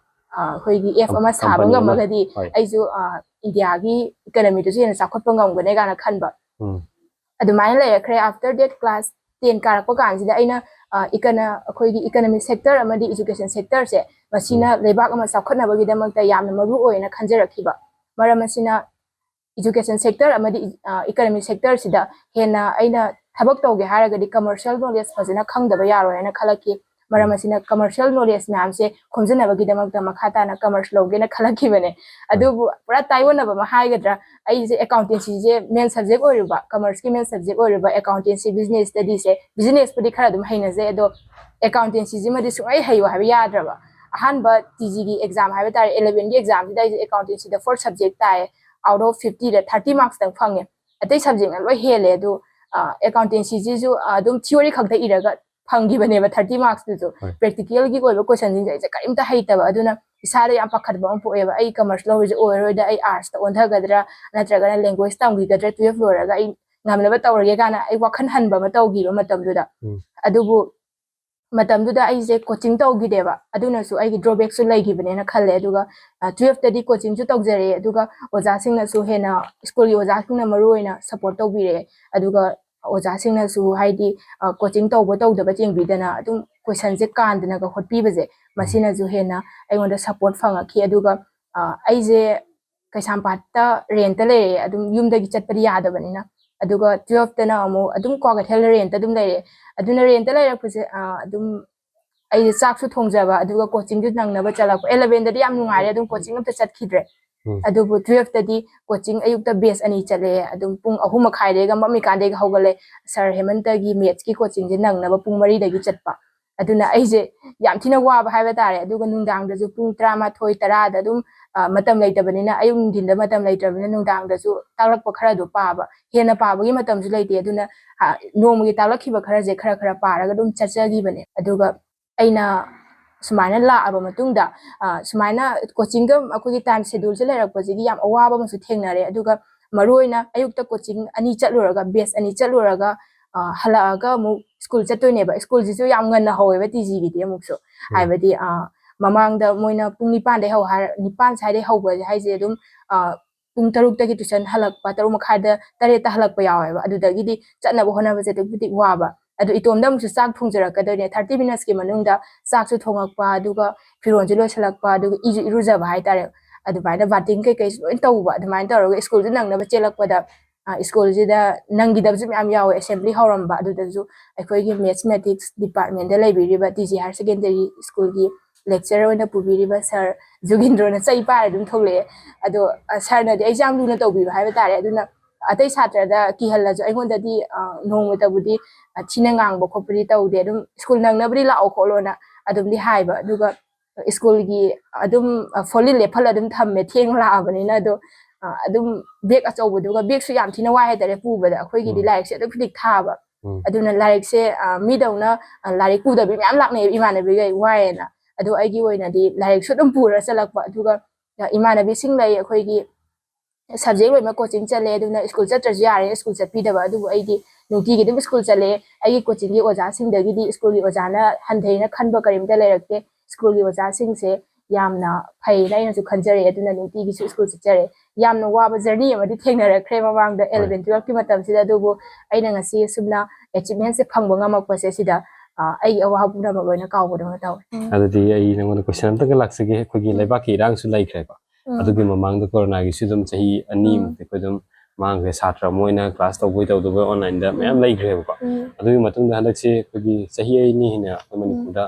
ꯑ, ꯑꯩꯈꯣꯏꯒꯤ app ꯑꯃ Com-, ꯁꯥꯕ company ꯑꯃ. ꯉꯝꯃꯒꯗꯤ ꯍꯣꯏ. ꯑꯩꯁꯨ, ꯑ, India-ꯒꯤ economy-ꯗꯨꯁꯨ ꯍꯦꯟꯅ ꯆꯥꯎꯈꯠꯄ ꯉꯝꯒꯅꯤ ꯀꯥꯏꯅ ꯈꯟꯕ꯫ ꯎꯝ. ꯑꯗꯨꯃꯥꯏꯅ ꯂꯩꯔꯛꯈ꯭ꯔꯦ꯫ After that, class ten ꯀꯥꯔꯛꯄ ꯀꯥꯟꯁꯤꯗ ꯑꯩꯅ, ꯑ, econo-, ꯑꯩꯈꯣꯏꯒꯤ economic sector ꯑꯃꯗꯤ education sector-ꯁꯦ, ꯃꯁꯤꯅ ꯎꯝ. ꯂꯩꯕꯥꯛ ꯑꯃ ꯆꯥꯎꯈꯠꯅꯕꯒꯤꯗꯃꯛꯇ ꯌꯥꯝꯅ ꯃꯔꯨ ꯑꯣꯏꯅ ꯈꯟꯖꯔꯛꯈꯤꯕ꯫ ꯃꯔꯝ ꯑꯁꯤꯅ education sector ꯑꯃꯗꯤ, ꯑ, economic sector-ꯁꯤꯗ ꯍꯦꯟꯅ ꯑꯩꯅ ꯊꯕꯛ ꯇꯧꯒꯦ ꯍꯥꯏꯔꯒꯗꯤ commercial knowledge ꯐꯖꯅ ꯈꯪꯗꯕ ꯌꯥꯔꯣꯏ ꯍꯥꯏꯅ ꯈꯜꯂꯛꯈꯤ꯫ ꯃꯔꯝ ꯎꯝ. ꯑꯁꯤꯅ commercial knowledge ꯃꯌꯥꯝꯁꯦ ꯈꯣꯝꯖꯤꯟꯅꯕꯒꯤꯗꯃꯛꯇ ꯃꯈꯥ ꯇꯥꯅ commerce ꯂꯧꯒꯦꯅ ꯈꯜꯂꯛꯈꯤꯕꯅꯦ꯫ ꯍꯣꯏ. ꯑꯗꯨꯕꯨ ꯄꯨꯔꯥ ꯇꯥꯏꯑꯣꯟꯅꯕ ꯑꯃ ꯍꯥꯏꯒꯗ꯭ꯔꯥ, ꯑꯩꯁꯦ accountancy-ꯁꯦ main subject ꯑꯣꯏꯔꯨꯕ, commerce-ꯀꯤ main subject ꯑꯣꯏꯔꯨꯕ accountancy, business study-ꯁꯦ, business-ꯄꯨꯗꯤ ꯈꯔ ꯑꯗꯨꯝ ꯍꯩꯅꯖꯩ, ꯑꯗꯣ accountancy-ꯁꯤꯃꯗꯤ ꯁꯨꯡꯍꯩ ꯍꯩꯌꯨ ꯍꯥꯏꯕ ꯌꯥꯗ꯭ꯔꯕ꯫ ꯑꯍꯥꯟꯕ T G-ꯒꯤ exam ꯍꯥꯏꯕ ꯇꯥꯔꯦ, eleven-ꯒꯤ exam-ꯁꯤꯗ ꯑꯩꯁꯦ accountancy-ꯗ fourth subject ꯇꯥꯏꯌꯦ, out of fifty-ꯗ thirty marks-ꯇꯪ ꯐꯪꯉꯦ꯫ ꯑꯇꯩ subject-ꯅ ꯂꯣꯏ ꯍꯦꯜꯂꯦ꯫ ꯑꯗꯨ, ꯑ, accountancy-ꯁꯤꯁꯨ, ꯑ, ꯑꯗꯨꯝ theory ꯈꯛꯇ ꯏꯔꯒ ꯐꯪꯈꯤꯕꯅꯦꯕ thirty marks-ꯇꯨꯁꯨ꯫ ꯍꯣꯏ. Practical-ꯒꯤ ꯑꯣꯏꯕ question-ꯁꯤꯡꯁꯦ ꯑꯩꯁꯦ ꯀꯔꯤꯝꯇ ꯍꯩꯇꯕ꯫ ꯑꯗꯨꯅ ꯏꯁꯥꯗ ꯌꯥꯝ ꯄꯥꯈꯠꯄ ꯑꯃ ꯄꯣꯛꯑꯦꯕ꯫ ꯑꯩ commerce ꯂꯧꯔꯤꯁꯦ ꯑꯣꯏꯔꯣꯏꯗ, ꯑꯩ arts-ꯇ ꯑꯣꯟꯊꯒꯗ꯭ꯔꯥ, ꯅꯠꯇ꯭ꯔꯒꯅ language ꯇꯝꯈꯤꯒꯗ꯭ꯔꯥ, twelve ꯂꯣꯏꯔꯒ ꯑꯩ ꯉꯝꯅꯕ ꯇꯧꯔꯒꯦ ꯀꯥꯏꯅ ꯑꯩ ꯋꯥꯈꯜ ꯍꯟꯕ ꯑꯃ ꯇꯧꯈꯤꯕ ꯃꯇꯝꯗꯨꯗ꯫ ꯎꯝ. ꯑꯗꯨꯕꯨ ꯃꯇꯝꯗꯨꯗ ꯑꯩꯁꯦ coaching ꯇꯧꯈꯤꯗꯦꯕ, ꯑꯗꯨꯅꯁꯨ ꯑꯩꯒꯤ drawback-ꯁꯨ ꯂꯩꯈꯤꯕꯅꯦꯅ ꯈꯜꯂꯦ꯫ ꯑꯗꯨꯒ, ꯑ, twelve-ꯇꯗꯤ coaching-ꯁꯨ ꯇꯧꯖꯔꯦ, ꯑꯗꯨꯒ ꯑꯣꯖꯥꯁꯤꯡꯅꯁꯨ ꯍꯦꯟꯅ, school-ꯒꯤ ꯑꯣꯖꯥꯁꯤꯡꯅ ꯃꯔꯨ ꯑꯣꯏꯅ support ꯇꯧꯕꯤꯔꯛꯑꯦ꯫ ꯑꯗꯨꯒ ꯑꯣꯖꯥꯁꯤꯡꯅꯁꯨ, ꯍꯥꯏꯗꯤ, ꯑ, coaching ꯇꯧꯕ ꯇꯧꯗꯕ ꯌꯦꯡꯕꯤꯗꯅ ꯑꯗꯨꯝ question-ꯁꯦ ꯀꯥꯟꯗꯅꯒ ꯍꯣꯠꯄꯤꯕꯁꯦ, ꯃꯁꯤꯅꯁꯨ ꯍꯦꯟꯅ ꯑꯩꯉꯣꯟꯗ support ꯐꯪꯉꯛꯈꯤ꯫ ꯑꯗꯨꯒ, ꯑ, ꯑꯩꯁꯦ ꯀꯩꯁꯥꯝꯄꯥꯠꯇ rent-ꯇ ꯂꯩꯔꯛꯑꯦ, ꯑꯗꯨꯝ ꯌꯨꯝꯗꯒꯤ ꯆꯠꯄꯗꯤ ꯌꯥꯗꯕꯅꯤꯅ꯫ ꯑꯗꯨꯒ twelve-ꯇꯅ ꯑꯃꯨꯛ ꯑꯗꯨꯝ ꯀ꯭ꯋꯥꯀꯩꯊꯦꯜ rent-ꯇ ꯑꯗꯨꯝ ꯂꯩꯔꯛꯑꯦ꯫ ꯑꯗꯨꯅ rent-ꯇ ꯂꯩꯔꯛꯄꯁꯦ, ꯑ, ꯑꯗꯨꯝ ꯑꯩꯁꯦ ꯆꯥꯛꯁꯨ ꯊꯣꯡꯖꯕ, ꯑꯗꯨꯒ coaching-ꯁꯨ ꯅꯪꯅꯕ ꯆꯠꯂꯛꯄ꯫ Eleven-ꯗꯗꯤ ꯌꯥꯝ ꯅꯨꯡꯉꯥꯏꯔꯦ, ꯑꯗꯨꯝ coaching ꯑꯝꯇ ꯆꯠꯈꯤꯗ꯭ꯔꯦ꯫ ꯎꯝ꯫ ꯑꯗꯨꯕꯨ twelfth ꯇꯗꯤ coaching ꯑꯌꯨꯛꯇ batch ꯑꯅꯤ ꯆꯠꯂꯦ꯫ ꯑꯗꯨꯝ ꯄꯨꯡ ꯑꯍꯨꯝ ꯃꯈꯥꯏꯗꯒ ꯃꯝꯃꯤꯀꯥꯟꯗꯒꯤ ꯍꯧꯒꯠꯂꯦ꯫ Sir ꯍꯦꯃꯟꯇꯒꯤ maths ꯀꯤ coaching ꯁꯦ ꯅꯪꯅꯕ ꯄꯨꯡ ꯃꯔꯤꯗꯒꯤ ꯆꯠꯄ꯫ ꯑꯗꯨꯅ ꯑꯩꯁꯦ ꯌꯥꯝ ꯊꯤꯅ ꯋꯥꯕ ꯍꯥꯏꯕ ꯇꯥꯔꯦ꯫ ꯑꯗꯨꯒ ꯅꯨꯡꯗꯥꯡꯗꯁꯨ ꯄꯨꯡ ꯇꯔꯥꯃꯥꯊꯣꯏ ꯇꯔꯥꯗ ꯑꯗꯨꯝ, ꯑ, ꯃꯇꯝ ꯂꯩꯇꯕꯅꯤꯅ, ꯑꯌꯨꯛ ꯅꯨꯡꯊꯤꯟꯗ ꯃꯇꯝ ꯂꯩꯇ꯭ꯔꯕꯅꯤꯅ, ꯅꯨꯡꯗꯥꯡꯗꯁꯨ ꯇꯥꯛꯂꯛꯄ ꯈꯔꯗꯣ ꯄꯥꯕ꯫ ꯍꯦꯟꯅ ꯄꯥꯕꯒꯤ ꯃꯇꯝꯁꯨ ꯂꯩꯇꯦ꯫ ꯑꯗꯨꯅ, ꯑ, ꯅꯣꯡꯃꯒꯤ ꯇꯥꯛꯂꯛꯈꯤꯕ ꯈꯔꯁꯦ ꯈꯔ ꯈꯔ ꯄꯥꯔꯒ ꯑꯗꯨꯝ ꯆꯠꯆꯈꯤꯕꯅꯦ꯫ ꯑꯗꯨꯒ ꯑꯩꯅ ꯁꯨꯃꯥꯏꯅ ꯂꯥꯛꯑꯕ ꯃꯇꯨꯡꯗ, ꯑ, ꯁꯨꯃꯥꯏꯅ coaching ꯒ ꯑꯩꯈꯣꯏꯒꯤ time schedule ꯁꯦ ꯂꯩꯔꯛꯄꯁꯤꯒꯤ ꯌꯥꯝ ꯑꯋꯥꯕ ꯑꯃꯁꯨ ꯊꯦꯡꯅꯔꯦ꯫ ꯑꯗꯨꯒ ꯃꯔꯨꯑꯣꯏꯅ ꯑꯌꯨꯛꯇ coaching ꯑꯅꯤ ꯆꯠꯂꯨꯔꯒ, batch ꯑꯅꯤ ꯆꯠꯂꯨꯔꯒ, ꯑ, ꯍꯜꯂꯛꯑꯒ ꯑꯃꯨꯛ school ꯆꯠꯇꯣꯏꯅꯦꯕ꯫ School ꯁꯤꯁꯨ ꯌꯥꯝ ꯉꯟꯅ ꯍꯧꯋꯦꯕ T G ꯒꯤꯗꯤ ꯑꯃꯨꯛꯁꯨ꯫ ꯍꯥꯏꯕꯗꯤ, ꯑ, ꯃꯃꯥꯡꯗ ꯃꯣꯏꯅ ꯄꯨꯡ ꯅꯤꯄꯥꯟꯗꯩ ꯍꯧ ꯍꯥꯏꯔ, ꯅꯤꯄꯥꯟ ꯁ꯭ꯋꯥꯏꯗꯩ ꯍꯧꯕ ꯍꯥꯏꯁꯦ ꯑꯗꯨꯝ, ꯑ, ꯄꯨꯡ ꯇꯔꯨꯛꯇꯒꯤ tuition ꯍꯜꯂꯛꯄ, ꯇꯔꯨꯛ ꯃꯈꯥꯏꯗ, ꯇꯔꯦꯠꯇ ꯍꯜꯂꯛꯄ ꯌꯥꯎꯋꯦꯕ꯫ ꯑꯗꯨꯗꯒꯤꯗꯤ ꯆꯠꯅꯕ ꯍꯣꯠꯅꯕꯁꯦ ꯑꯗꯨꯛꯀꯤ ꯃꯇꯤꯛ ꯋꯥꯕ꯫ ꯑꯗꯨ ꯏꯇꯣꯝꯗ ꯑꯃꯨꯛꯁꯨ ꯆꯥꯛ ꯊꯣꯡꯖꯔꯛꯀꯗꯣꯏꯅꯦ꯫ Thirty minutes ꯀꯤ ꯃꯅꯨꯡꯗ ꯆꯥꯛꯁꯨ ꯊꯣꯡꯉꯛꯄ, ꯑꯗꯨꯒ ꯐꯤꯔꯣꯜꯁꯨ ꯂꯣꯏꯁꯤꯜꯂꯛꯄ, ꯑꯗꯨꯒ ꯏꯁꯨ ꯏꯔꯨꯖꯕ ꯍꯥꯏꯇꯥꯔꯦ꯫ ꯑꯗꯨꯃꯥꯏꯅ ꯕꯥꯔꯇꯤꯟ ꯀꯩꯀꯩꯁꯨ ꯂꯣꯏ ꯇꯧꯕ꯫ ꯑꯗꯨꯃꯥꯏꯅ ꯇꯧꯔꯒ school ꯁꯨ ꯅꯪꯅꯕ ꯆꯦꯜꯂꯛꯄꯗ, ꯑ, school ꯁꯤꯗ ꯅꯪꯈꯤꯗꯕꯁꯨ ꯃꯌꯥꯝ ꯌꯥꯎꯋꯦ꯫ Assembly ꯍꯧꯔꯝꯕ, ꯑꯗꯨꯗꯁꯨ ꯑꯩꯈꯣꯏꯒꯤ mathematics department ꯇ ꯂꯩꯕꯤꯔꯤꯕ T G Higher Secondary School ꯒꯤ lecturer ꯑꯣꯏꯅ ꯄꯨꯕꯤꯔꯤꯕ sir ꯖꯨꯒꯤꯟꯗ꯭ꯔꯣꯅ ꯆꯩ ꯄꯥꯏꯔ ꯑꯗꯨꯝ ꯊꯣꯛꯂꯛꯑꯦ꯫ ꯑꯗꯣ, ꯑ, sir ꯅꯗꯤ ꯑꯩꯁꯦ ꯌꯥꯝ ꯂꯨꯅ ꯇꯧꯕꯤꯕ ꯍꯥꯏꯕ ꯇꯥꯔꯦ꯫ ꯑꯗꯨꯅ ꯑꯇꯩ ꯁꯥꯇ꯭ꯔꯗ ꯀꯤꯍꯜꯂꯁꯨ ꯑꯩꯉꯣꯟꯗꯗꯤ, ꯑ, ꯅꯣꯡꯃꯇꯕꯨꯗꯤ, ꯑ, ꯊꯤꯅ ꯉꯥꯡꯕ ꯈꯣꯠꯄꯗꯤ ꯇꯧꯗꯦ꯫ ꯑꯗꯨꯝ school ꯅꯪꯅꯕꯗꯤ ꯂꯥꯛꯑꯣ ꯈꯣꯠꯂꯣꯅ ꯑꯗꯨꯝꯗꯤ ꯍꯥꯏꯕ꯫ ꯑꯗꯨꯒ school ꯒꯤ ꯑꯗꯨꯝ, ꯑ, ꯐꯣꯂꯤ ꯂꯦꯞꯍꯜꯂ ꯑꯗꯨꯝ ꯊꯝꯃꯦ, ꯊꯦꯡ ꯂꯥꯛꯑꯕꯅꯤꯅ꯫ ꯑꯗꯣ, ꯑ, ꯑꯗꯨꯝ bag ꯑꯆꯧꯕꯗꯨꯒ, bag ꯁꯨ ꯌꯥꯝ ꯊꯤꯅ ꯋꯥꯏ ꯍꯥꯏꯇꯥꯔꯦ ꯄꯨꯕꯗ, ꯑꯩꯈꯣꯏꯒꯤꯗꯤ ꯎꯝ꯫ ꯂꯥꯏꯔꯤꯛꯁꯦ ꯑꯗꯨꯛꯀꯤ ꯃꯇꯤꯛ ꯊꯥꯕ꯫ ꯎꯝ꯫ ꯑꯗꯨꯅ ꯂꯥꯏꯔꯤꯛꯁꯦ, ꯑ, ꯃꯤꯗꯧꯅ, ꯑ, ꯂꯥꯏꯔꯤꯛ ꯄꯨꯗꯕꯤ ꯃꯌꯥꯝ ꯂꯥꯛꯅꯩ ꯏꯃꯥꯟꯅꯕꯤꯈꯩ, ꯋꯥꯏꯌꯦꯅ꯫ ꯑꯗꯣ ꯑꯩꯒꯤ ꯑꯣꯏꯅꯗꯤ ꯂꯥꯏꯔꯤꯛꯁꯨ ꯑꯗꯨꯝ ꯄꯨꯔ ꯆꯠꯂꯛꯄ꯫ ꯑꯗꯨꯒ, ꯑ, ꯏꯃꯥꯟꯅꯕꯤꯁꯤꯡ ꯂꯩ ꯑꯩꯈꯣꯏꯒꯤ, subject ꯂꯣꯏꯅꯃꯛ coaching ꯆꯠꯂꯦ, ꯑꯗꯨꯅ school ꯆꯠꯇ꯭ꯔꯁꯨ ꯌꯥꯔꯦ, school ꯆꯠꯄꯤꯗꯕ꯫ ꯑꯗꯨꯕꯨ ꯑꯩꯗꯤ ꯅꯨꯡꯇꯤꯒꯤ ꯑꯗꯨꯝ school ꯆꯠꯂꯦ꯫ ꯑꯩꯒꯤ coaching ꯒꯤ ꯑꯣꯖꯥꯁꯤꯡꯗꯒꯤꯗꯤ school ꯒꯤ ꯑꯣꯖꯥꯅ ꯍꯟꯊꯩꯅ ꯈꯟꯕ ꯀꯔꯤꯝꯇ ꯂꯩꯔꯛꯇꯦ꯫ School ꯒꯤ ꯑꯣꯖꯥꯁꯤꯡꯁꯦ ꯌꯥꯝꯅ ꯐꯩꯅ ꯑꯩꯅꯁꯨ ꯈꯟꯖꯔꯛꯑꯦ꯫ ꯑꯗꯨꯅ ꯅꯨꯡꯇꯤꯒꯤꯁꯨ school ꯆꯠꯆꯔꯦ꯫ ꯌꯥꯝꯅ ꯋꯥꯕ journey ꯑꯃꯗꯤ ꯊꯦꯡꯅꯔꯛꯈ꯭ꯔꯦ ꯃꯃꯥꯡꯗ, ꯍꯣꯏ꯫ eleven twelve ꯀꯤ ꯃꯇꯝꯁꯤꯗ꯫ ꯑꯗꯨꯕꯨ ꯑꯩꯅ ꯉꯁꯤ ꯑꯁꯨꯝꯅ achievement ꯁꯦ ꯐꯪꯕ ꯉꯝꯃꯛꯄꯁꯦ, ꯁꯤꯗ, ꯑ, ꯑꯩꯒꯤ ꯑꯋꯥꯕ ꯄꯨꯝꯅꯃꯛ ꯂꯣꯏꯅ ꯀꯥꯎꯕꯗꯧꯅ ꯇꯧꯋꯦ꯫ ꯑꯗꯨꯗꯤ ꯑꯩ ꯅꯉꯣꯟꯗ question ꯑꯝꯇꯪꯒ ꯂꯥꯛꯆꯒꯦ꯫ ꯑꯩꯈꯣꯏꯒꯤ ꯎꯝ꯫ ꯂꯩꯕꯥꯛꯀꯤ ꯏꯔꯥꯡꯁꯨ ꯂꯩꯈ꯭ꯔꯦꯀꯣ꯫ ꯎꯝ꯫ ꯑꯗꯨꯒꯤ ꯃꯃꯥꯡꯗ ꯀꯣꯔꯣꯅꯥꯒꯤꯁꯨ ꯑꯗꯨꯝ ꯆꯍꯤ ꯑꯅꯤꯃꯨꯛꯇꯤ ꯑꯩꯈꯣꯏ ꯑꯗꯨꯝ ꯃꯥꯡꯈ꯭ꯔꯦ꯫ ꯁꯥꯇ꯭ꯔ ꯑꯃ ꯑꯣꯏꯅ class ꯇꯧꯕꯣꯏ ꯇꯧꯗꯕꯣꯏ online ꯗ ꯃꯌꯥꯝ ꯎꯝ꯫ ꯂꯩꯈ꯭ꯔꯦꯕꯀꯣ꯫ ꯎꯝ꯫ ꯑꯗꯨꯒꯤ ꯃꯇꯨꯡꯗ ꯍꯟꯗꯛꯁꯦ ꯑꯩꯈꯣꯏꯒꯤ ꯆꯍꯤ ꯑꯅꯤ ꯍꯦꯟꯅ ꯑꯩꯈꯣꯏ ꯃꯅꯤꯄꯨꯔꯗ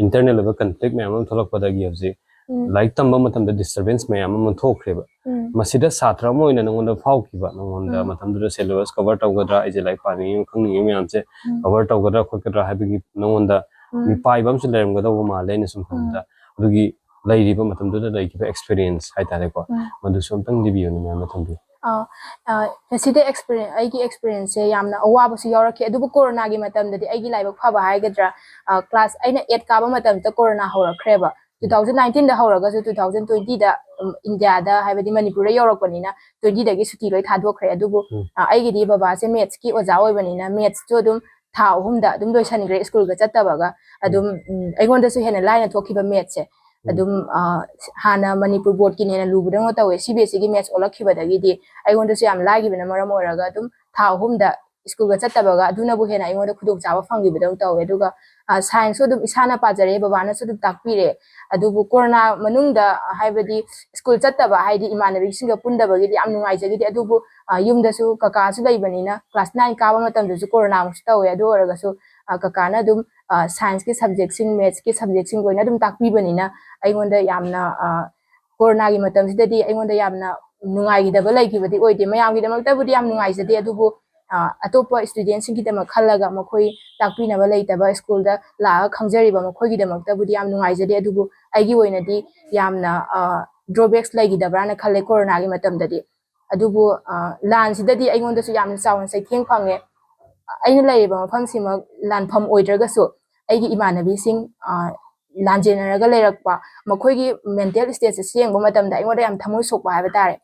internal ꯑꯣꯏꯕ conflict ꯃꯌꯥꯝ ꯑꯃ ꯊꯣꯛꯂꯛꯄꯗꯒꯤ ꯍꯧꯖꯤꯛ ꯎꯝ꯫ ꯂꯥꯏꯔꯤꯛ ꯇꯝꯕ ꯃꯇꯝꯗ disturbance ꯃꯌꯥꯝ ꯑꯃ ꯊꯣꯛꯈ꯭ꯔꯦꯕ꯫ ꯎꯝ꯫ ꯃꯁꯤꯗ ꯁꯥꯇ꯭ꯔ ꯑꯃ ꯑꯣꯏꯅ ꯅꯉꯣꯟꯗ ꯐꯥꯎꯈꯤꯕ, ꯅꯉꯣꯟꯗ ꯎꯝ꯫ ꯃꯇꯝꯗꯨꯗ syllabus cover ꯇꯧꯒꯗ꯭ꯔꯥ, ꯑꯩꯁꯦ ꯂꯥꯏꯔꯤꯛ ꯄꯥꯅꯤꯡꯉꯤ, ꯈꯪꯅꯤꯡꯉꯤ ꯃꯌꯥꯝꯁꯦ ꯎꯝ꯫ cover ꯇꯧꯒꯗ꯭ꯔꯥ ꯈꯣꯠꯀꯗ꯭ꯔꯥ ꯍꯥꯏꯕꯒꯤ ꯅꯉꯣꯟꯗ ꯎꯝ꯫ ꯃꯤꯄꯥꯏꯕ ꯑꯃꯁꯨ ꯂꯩꯔꯝꯒꯗꯧꯕ ꯃꯥꯜꯂꯦ, ꯑꯩꯅ ꯁꯨꯝ ꯈꯟꯕꯗ꯫ ꯎꯝ꯫ ꯑꯗꯨꯒꯤ ꯂꯩꯔꯤꯕ ꯃꯇꯝꯗꯨꯗ ꯂꯩꯈꯤꯕ experience ꯍꯥꯏꯇꯥꯔꯦꯀꯣ, ꯎꯝ꯫ ꯃꯗꯨꯁꯨ ꯑꯝꯇꯪ ꯂꯤꯕꯤꯌꯨꯅꯦ, ꯃꯌꯥꯝꯅ ꯊꯝꯕꯤꯌꯨ꯫ ꯑ, ꯑ, ꯉꯁꯤꯗꯤ experience, ꯑꯩꯒꯤ experienceꯁꯦ ꯌꯥꯝꯅ ꯑꯋꯥꯕꯁꯨ ꯌꯥꯎꯔꯛꯈꯤ, ꯑꯗꯨꯕꯨ ꯀꯣꯔꯣꯅꯥꯒꯤ ꯃꯇꯝꯗꯗꯤ ꯑꯩꯒꯤ ꯂꯥꯏꯕꯛ ꯐꯕ ꯍꯥꯏꯒꯗ꯭ꯔꯥ, ꯑ, class, ꯑꯩꯅ eight ꯀꯥꯕ ꯃꯇꯝꯗ ꯀꯣꯔꯣꯅꯥ ꯍꯧꯔꯛꯈ꯭ꯔꯦꯕ꯫ Two thousand nineteenꯗ ꯍꯧꯔꯒꯁꯨ two thousand twentyꯗ, ꯎꯝ, ꯏꯟꯗꯤꯌꯥꯗ, ꯍꯥꯏꯕꯗꯤ ꯃꯅꯤꯄꯨꯔꯗ ꯌꯧꯔꯛꯄꯅꯤꯅ twentyꯗꯒꯤ ꯁꯨꯇꯤ ꯂꯣꯏ ꯊꯥꯗꯣꯛꯈ꯭ꯔꯦ꯫ ꯑꯗꯨꯕꯨ, ꯎꯝ꯫ ꯑ, ꯑꯩꯒꯤꯗꯤ ꯕꯕꯥꯁꯦ mathsꯀꯤ ꯑꯣꯖꯥ ꯑꯣꯏꯕꯅꯤꯅ mathsꯁꯨ ꯑꯗꯨꯝ ꯊꯥ ꯑꯍꯨꯝꯗ ꯑꯗꯨꯝ ꯂꯣꯏꯁꯟꯈ꯭ꯔꯦ ꯁ꯭ꯀꯨꯜꯒ ꯆꯠꯇꯕꯒ꯫ ꯎꯝ꯫ ꯑꯗꯨꯝ, ꯎꯝ, ꯑꯩꯉꯣꯟꯗꯁꯨ ꯍꯦꯟꯅ ꯂꯥꯏꯅ ꯊꯣꯛꯈꯤꯕ mathsꯁꯦ꯫ ꯎꯝ꯫ ꯑꯗꯨꯝ, ꯑ, ꯍꯥꯟꯅ ꯃꯅꯤꯄꯨꯔ ꯕꯣꯔꯗꯀꯤꯅ ꯍꯦꯟꯅ ꯂꯨꯕꯗꯧꯅ ꯇꯧꯋꯦ꯫ CBSEꯒꯤ maths ꯑꯣꯜꯂꯛꯈꯤꯕꯗꯒꯤꯗꯤ ꯑꯩꯉꯣꯟꯗꯁꯨ ꯌꯥꯝ ꯂꯥꯏꯈꯤꯕꯅ ꯃꯔꯝ ꯑꯣꯏꯔꯒ ꯑꯗꯨꯝ ꯊꯥ ꯑꯍꯨꯝꯗ ꯁ꯭ꯀꯨꯜꯒ ꯆꯠꯇꯕꯒ ꯑꯗꯨꯅꯕꯨ ꯍꯦꯟꯅ ꯑꯩꯉꯣꯟꯗ ꯈꯨꯗꯣꯡꯆꯥꯕ ꯐꯪꯈꯤꯕꯗꯧꯅ ꯇꯧꯋꯦ꯫ ꯑꯗꯨꯒ, ꯑ, scienceꯁꯨ ꯑꯗꯨꯝ ꯏꯁꯥꯅ ꯄꯥꯖꯔꯛꯑꯦ, ꯕꯕꯥꯅꯁꯨ ꯑꯗꯨꯝ ꯇꯥꯛꯄꯤꯔꯦ꯫ ꯑꯗꯨꯕꯨ ꯀꯣꯔꯣꯅꯥ ꯃꯅꯨꯡꯗ, ꯍꯥꯏꯕꯗꯤ ꯁ꯭ꯀꯨꯜ ꯆꯠꯇꯕ, ꯍꯥꯏꯗꯤ ꯏꯃꯥꯟꯅꯕꯤꯁꯤꯡꯒ ꯄꯨꯟꯗꯕꯒꯤꯗꯤ ꯌꯥꯝ ꯅꯨꯡꯉꯥꯏꯖꯈꯤꯗꯦ꯫ ꯑꯗꯨꯕꯨ, ꯑ, ꯌꯨꯝꯗꯁꯨ ꯀꯀꯥꯁꯨ ꯂꯩꯕꯅꯤꯅ class nine ꯀꯥꯕ ꯃꯇꯝꯗꯁꯨ ꯀꯣꯔꯣꯅꯥꯃꯨꯛꯁꯨ ꯇꯧꯋꯦ꯫ ꯑꯗꯨ ꯑꯣꯏꯔꯒꯁꯨ, ꯑ, ꯀꯀꯥꯅ ꯑꯗꯨꯝ, ꯑ, scienceꯀꯤ subjectꯁꯤꯡ, mathsꯀꯤ subjectꯁꯤꯡ ꯂꯣꯏꯅ ꯑꯗꯨꯝ ꯇꯥꯛꯄꯤꯕꯅꯤꯅ ꯑꯩꯉꯣꯟꯗ ꯌꯥꯝꯅ, ꯑ, ꯀꯣꯔꯣꯅꯥꯒꯤ ꯃꯇꯝꯁꯤꯗꯗꯤ ꯑꯩꯉꯣꯟꯗ ꯌꯥꯝꯅ ꯅꯨꯡꯉꯥꯏꯈꯤꯗꯕ ꯂꯩꯈꯤꯕꯗꯤ ꯑꯣꯏꯗꯦ꯫ ꯃꯌꯥꯝꯒꯤꯗꯃꯛꯇꯕꯨꯗꯤ ꯌꯥꯝ ꯅꯨꯡꯉꯥꯏꯖꯗꯦ, ꯑꯗꯨꯕꯨ, ꯑ, ꯑꯇꯣꯞꯄ studentꯁꯤꯡꯒꯤꯗꯃꯛ ꯈꯜꯂꯒ, ꯃꯈꯣꯏ ꯇꯥꯛꯄꯤꯅꯕ ꯂꯩꯇꯕ ꯁ꯭ꯀꯨꯜꯗ ꯂꯥꯛꯑꯒ ꯈꯪꯖꯔꯤꯕ ꯃꯈꯣꯏꯒꯤꯗꯃꯛꯇꯕꯨꯗꯤ ꯌꯥꯝ ꯅꯨꯡꯉꯥꯏꯖꯗꯦ꯫ ꯑꯗꯨꯕꯨ ꯑꯩꯒꯤ ꯑꯣꯏꯅꯗꯤ ꯌꯥꯝꯅ, ꯑ, drawbacks ꯂꯩꯈꯤꯗꯕ꯭ꯔꯥꯅ ꯈꯜꯂꯦ ꯀꯣꯔꯣꯅꯥꯒꯤ ꯃꯇꯝꯗꯗꯤ꯫ ꯑꯗꯨꯕꯨ, ꯑ, ꯂꯥꯟꯁꯤꯗꯗꯤ ꯑꯩꯉꯣꯟꯗꯁꯨ ꯌꯥꯝꯅ ꯆꯥꯎꯅ ꯆꯩꯊꯦꯡ ꯐꯪꯉꯦ꯫ ꯑꯩꯅ ꯂꯩꯔꯤꯕ ꯃꯐꯝꯁꯤꯃꯛ ꯂꯥꯟꯐꯝ ꯑꯣꯏꯗ꯭ꯔꯒꯁꯨ, ꯑꯩꯒꯤ ꯏꯃꯥꯟꯅꯕꯤꯁꯤꯡ, ꯑ, ꯂꯥꯟꯖꯦꯟꯅꯔꯒ ꯂꯩꯔꯛꯄ, ꯃꯈꯣꯏꯒꯤ mental stateꯁꯦ ꯌꯦꯡꯕ ꯃꯇꯝꯗ ꯑꯩꯉꯣꯟꯗ ꯌꯥꯝ ꯊꯃꯣꯏ ꯁꯣꯛꯄ ꯍꯥꯏꯕ ꯇꯥꯔꯦ꯫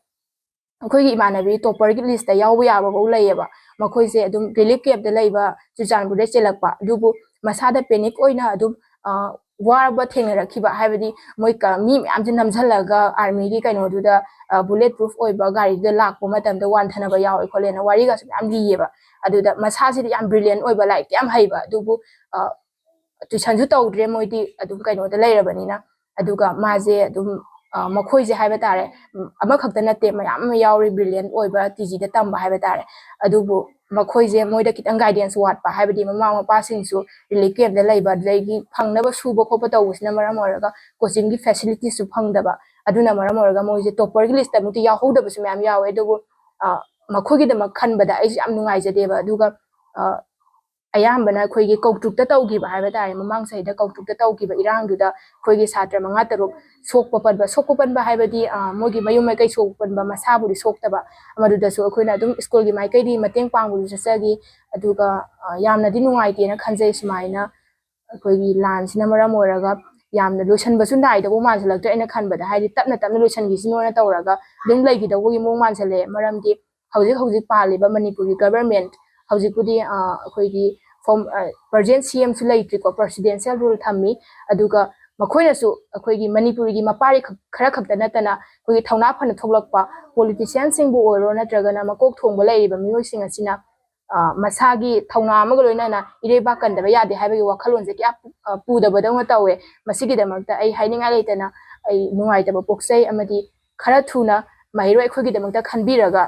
ꯑꯩꯈꯣꯏꯒꯤ ꯏꯃꯥꯟꯅꯕꯤ topperꯒꯤ listꯇ ꯌꯥꯎꯕ ꯌꯥꯕꯐꯥꯎ ꯂꯩꯌꯦꯕ꯫ ꯃꯈꯣꯏꯁꯦ ꯑꯗꯨꯝ relief campꯇ ꯂꯩꯕ ꯆꯨꯔꯆꯥꯟꯄꯨꯔꯗ ꯆꯦꯜꯂꯛꯄ, ꯑꯗꯨꯕꯨ ꯃꯁꯥꯗ panic ꯑꯣꯏꯅ ꯑꯗꯨꯝ, ꯑ, ꯋꯥꯕ ꯊꯦꯡꯅꯔꯛꯈꯤꯕ, ꯍꯥꯏꯕꯗꯤ ꯃꯣꯏ ꯀ-, ꯃꯤ ꯃꯌꯥꯝꯁꯦ ꯅꯝꯁꯤꯜꯂꯒ armyꯒꯤ ꯀꯩꯅꯣꯗꯨꯗ, ꯑ, bullet proof ꯑꯣꯏꯕ ꯒꯥꯔꯤꯗꯨꯗ ꯂꯥꯛꯄ ꯃꯇꯝꯗ ꯋꯥꯟꯊꯅꯕ ꯌꯥꯎꯋꯦ ꯈꯣꯠꯂꯦꯅ ꯋꯥꯔꯤꯒꯁꯨ ꯃꯌꯥꯝ ꯂꯤꯌꯦꯕ꯫ ꯑꯗꯨꯗ ꯃꯁꯥꯁꯤꯗꯤ ꯌꯥꯝ brilliant ꯑꯣꯏꯕ, ꯂꯥꯏꯔꯤꯛꯇꯤ ꯌꯥꯝ ꯍꯩꯕ, ꯑꯗꯨꯕꯨ, ꯑ, tuitionꯁꯨ ꯇꯧꯗ꯭ꯔꯦ, ꯃꯣꯏꯗꯤ ꯑꯗꯨꯝ ꯀꯩꯅꯣꯗ ꯂꯩꯔꯕꯅꯤꯅ꯫ ꯑꯗꯨꯒ ꯃꯥꯁꯦ ꯑꯗꯨꯝ, ꯑ, ꯃꯈꯣꯏꯁꯦ ꯍꯥꯏꯕ ꯇꯥꯔꯦ, ꯎꯝ, ꯑꯃꯈꯛꯇ ꯅꯠꯇꯦ, ꯃꯌꯥꯝ ꯑꯃ ꯌꯥꯎꯔꯤ brilliant ꯑꯣꯏꯕ, TGꯗ ꯇꯝꯕ ꯍꯥꯏꯕ ꯇꯥꯔꯦ꯫ ꯑꯗꯨꯕꯨ ꯃꯈꯣꯏꯁꯦ, ꯃꯣꯏꯗ ꯈꯤꯇꯪ guidance ꯋꯥꯠꯄ, ꯍꯥꯏꯕꯗꯤ ꯃꯃꯥ ꯃꯄꯥꯁꯤꯡꯁꯨ relief camp ꯇ ꯂꯩꯕ, ꯑꯗꯨꯗꯒꯤ ꯐꯪꯅꯕ ꯁꯨꯕ ꯈꯣꯠꯄ ꯇꯧꯕꯁꯤꯅ ꯃꯔꯝ ꯑꯣꯏꯔꯒ coaching ꯒꯤ facilities ꯁꯨ ꯐꯪꯗꯕ, ꯑꯗꯨꯅ ꯃꯔꯝ ꯑꯣꯏꯔꯒ ꯃꯣꯏꯁꯦ topper ꯒꯤ list ꯇ ꯑꯃꯨꯛꯇꯤ ꯌꯥꯎꯍꯧꯗꯕꯁꯨ ꯃꯌꯥꯝ ꯌꯥꯎꯋꯦ꯫ ꯑꯗꯨꯕꯨ ꯑ, ꯃꯈꯣꯏꯒꯤꯗꯃꯛ ꯈꯟꯕꯗ ꯑꯩꯁꯨ ꯌꯥꯝ ꯅꯨꯡꯉꯥꯏꯖꯗꯦꯕ꯫ ꯑꯗꯨꯒ ꯑ, ꯑꯌꯥꯝꯕꯅ ꯑꯩꯈꯣꯏꯒꯤ ꯀꯧꯇ꯭ꯔꯨꯛꯇ ꯇꯧꯈꯤꯕ ꯍꯥꯏꯕ ꯇꯥꯔꯦ, ꯃꯃꯥꯡ ꯆꯍꯤꯗ ꯀꯧꯇ꯭ꯔꯨꯛꯇ ꯇꯧꯈꯤꯕ ꯏꯔꯥꯡꯗꯨꯗ ꯑꯩꯈꯣꯏꯒꯤ ꯁꯥꯇ꯭ꯔ ꯃꯉꯥ ꯇꯔꯨꯛ ꯁꯣꯛꯄ ꯄꯟꯕ, ꯁꯣꯛꯄ ꯄꯟꯕ ꯍꯥꯏꯕꯗꯤ ꯑ, ꯃꯣꯏꯒꯤ ꯃꯌꯨꯝ ꯃꯀꯩ ꯁꯣꯛꯄ ꯄꯟꯕ, ꯃꯁꯥꯕꯨꯗꯤ ꯁꯣꯛꯇꯕ, ꯃꯗꯨꯗꯁꯨ ꯑꯩꯈꯣꯏꯅ ꯑꯗꯨꯝ ꯁ꯭ꯀꯨꯜꯒꯤ ꯃꯥꯏꯀꯩꯗꯒꯤ ꯃꯇꯦꯡ ꯄꯥꯡꯕꯗꯨ ꯆꯠꯆꯈꯤ꯫ ꯑꯗꯨꯒ ꯑ, ꯌꯥꯝꯅꯗꯤ ꯅꯨꯡꯉꯥꯏꯇꯦꯅ ꯈꯟꯖꯩ꯫ ꯁꯨꯃꯥꯏꯅ ꯑꯩꯈꯣꯏꯒꯤ ꯂꯥꯟꯁꯤꯅ ꯃꯔꯝ ꯑꯣꯏꯔꯒ ꯌꯥꯝꯅ ꯂꯣꯏꯁꯤꯟꯕꯁꯨ ꯅꯥꯏꯗꯧꯕ ꯃꯥꯟꯁꯤꯜꯂꯛꯇ꯭ꯔꯦ ꯑꯩꯅ ꯈꯟꯕꯗ, ꯍꯥꯏꯗꯤ ꯇꯞꯅ ꯇꯞꯅ ꯂꯣꯏꯁꯤꯟꯈꯤꯁꯤꯅꯣꯅ ꯇꯧꯔꯒ ꯑꯗꯨꯝ ꯂꯩꯈꯤꯗꯧꯕꯒꯤ ꯃꯑꯣꯡ ꯃꯥꯟꯁꯤꯜꯂꯛꯑꯦ꯫ ꯃꯔꯝꯗꯤ ꯍꯧꯖꯤꯛ ꯍꯧꯖꯤꯛ ꯄꯥꯜꯂꯤꯕ ꯃꯅꯤꯄꯨꯔꯒꯤ government, ꯍꯧꯖꯤꯛꯄꯨꯗꯤ ꯑ, ꯑꯩꯈꯣꯏꯒꯤ form, ꯑ, present C M ꯁꯨ ꯂꯩꯇ꯭ꯔꯤꯀꯣ, presidential rule ꯊꯝꯃꯤ꯫ ꯑꯗꯨꯒ ꯃꯈꯣꯏꯅꯁꯨ ꯑꯩꯈꯣꯏꯒꯤ ꯃꯅꯤꯄꯨꯔꯒꯤ ꯃꯄꯥꯔꯤ ꯈꯛ-, ꯈꯔ ꯈꯛꯇ ꯅꯠꯇꯅ ꯑꯩꯈꯣꯏꯒꯤ ꯊꯧꯅꯥ ꯐꯅ ꯊꯣꯛꯂꯛꯄ politician ꯁꯤꯡꯕꯨ ꯑꯣꯏꯔꯣ ꯅꯠꯇ꯭ꯔꯒꯅ ꯃꯀꯣꯛ ꯊꯣꯡꯕ ꯂꯩꯔꯤꯕ ꯃꯤꯑꯣꯏꯁꯤꯡ ꯑꯁꯤꯅ ꯑ, ꯃꯁꯥꯒꯤ ꯊꯧꯅꯥ ꯑꯃꯒ ꯂꯣꯏꯅꯅ ꯏꯔꯩꯕꯥꯛ ꯀꯟꯗꯕ ꯌꯥꯗꯦ ꯍꯥꯏꯕꯒꯤ ꯋꯥꯈꯜꯂꯣꯟꯁꯦ ꯀꯌꯥ ꯄꯨ-, ꯑ, ꯄꯨꯗꯕꯗꯧꯅ ꯇꯧꯋꯦ꯫ ꯃꯁꯤꯒꯤꯗꯃꯛꯇ ꯑꯩ ꯍꯥꯏꯅꯤꯡꯉꯥꯏ ꯂꯩꯇꯅ ꯑꯩ ꯅꯨꯡꯉꯥꯏꯇꯕ ꯄꯣꯛꯆꯩ, ꯑꯃꯗꯤ ꯈꯔ ꯊꯨꯅ ꯃꯍꯩꯔꯣꯏ ꯑꯩꯈꯣꯏꯒꯤꯗꯃꯛꯇ ꯈꯟꯕꯤꯔꯒ,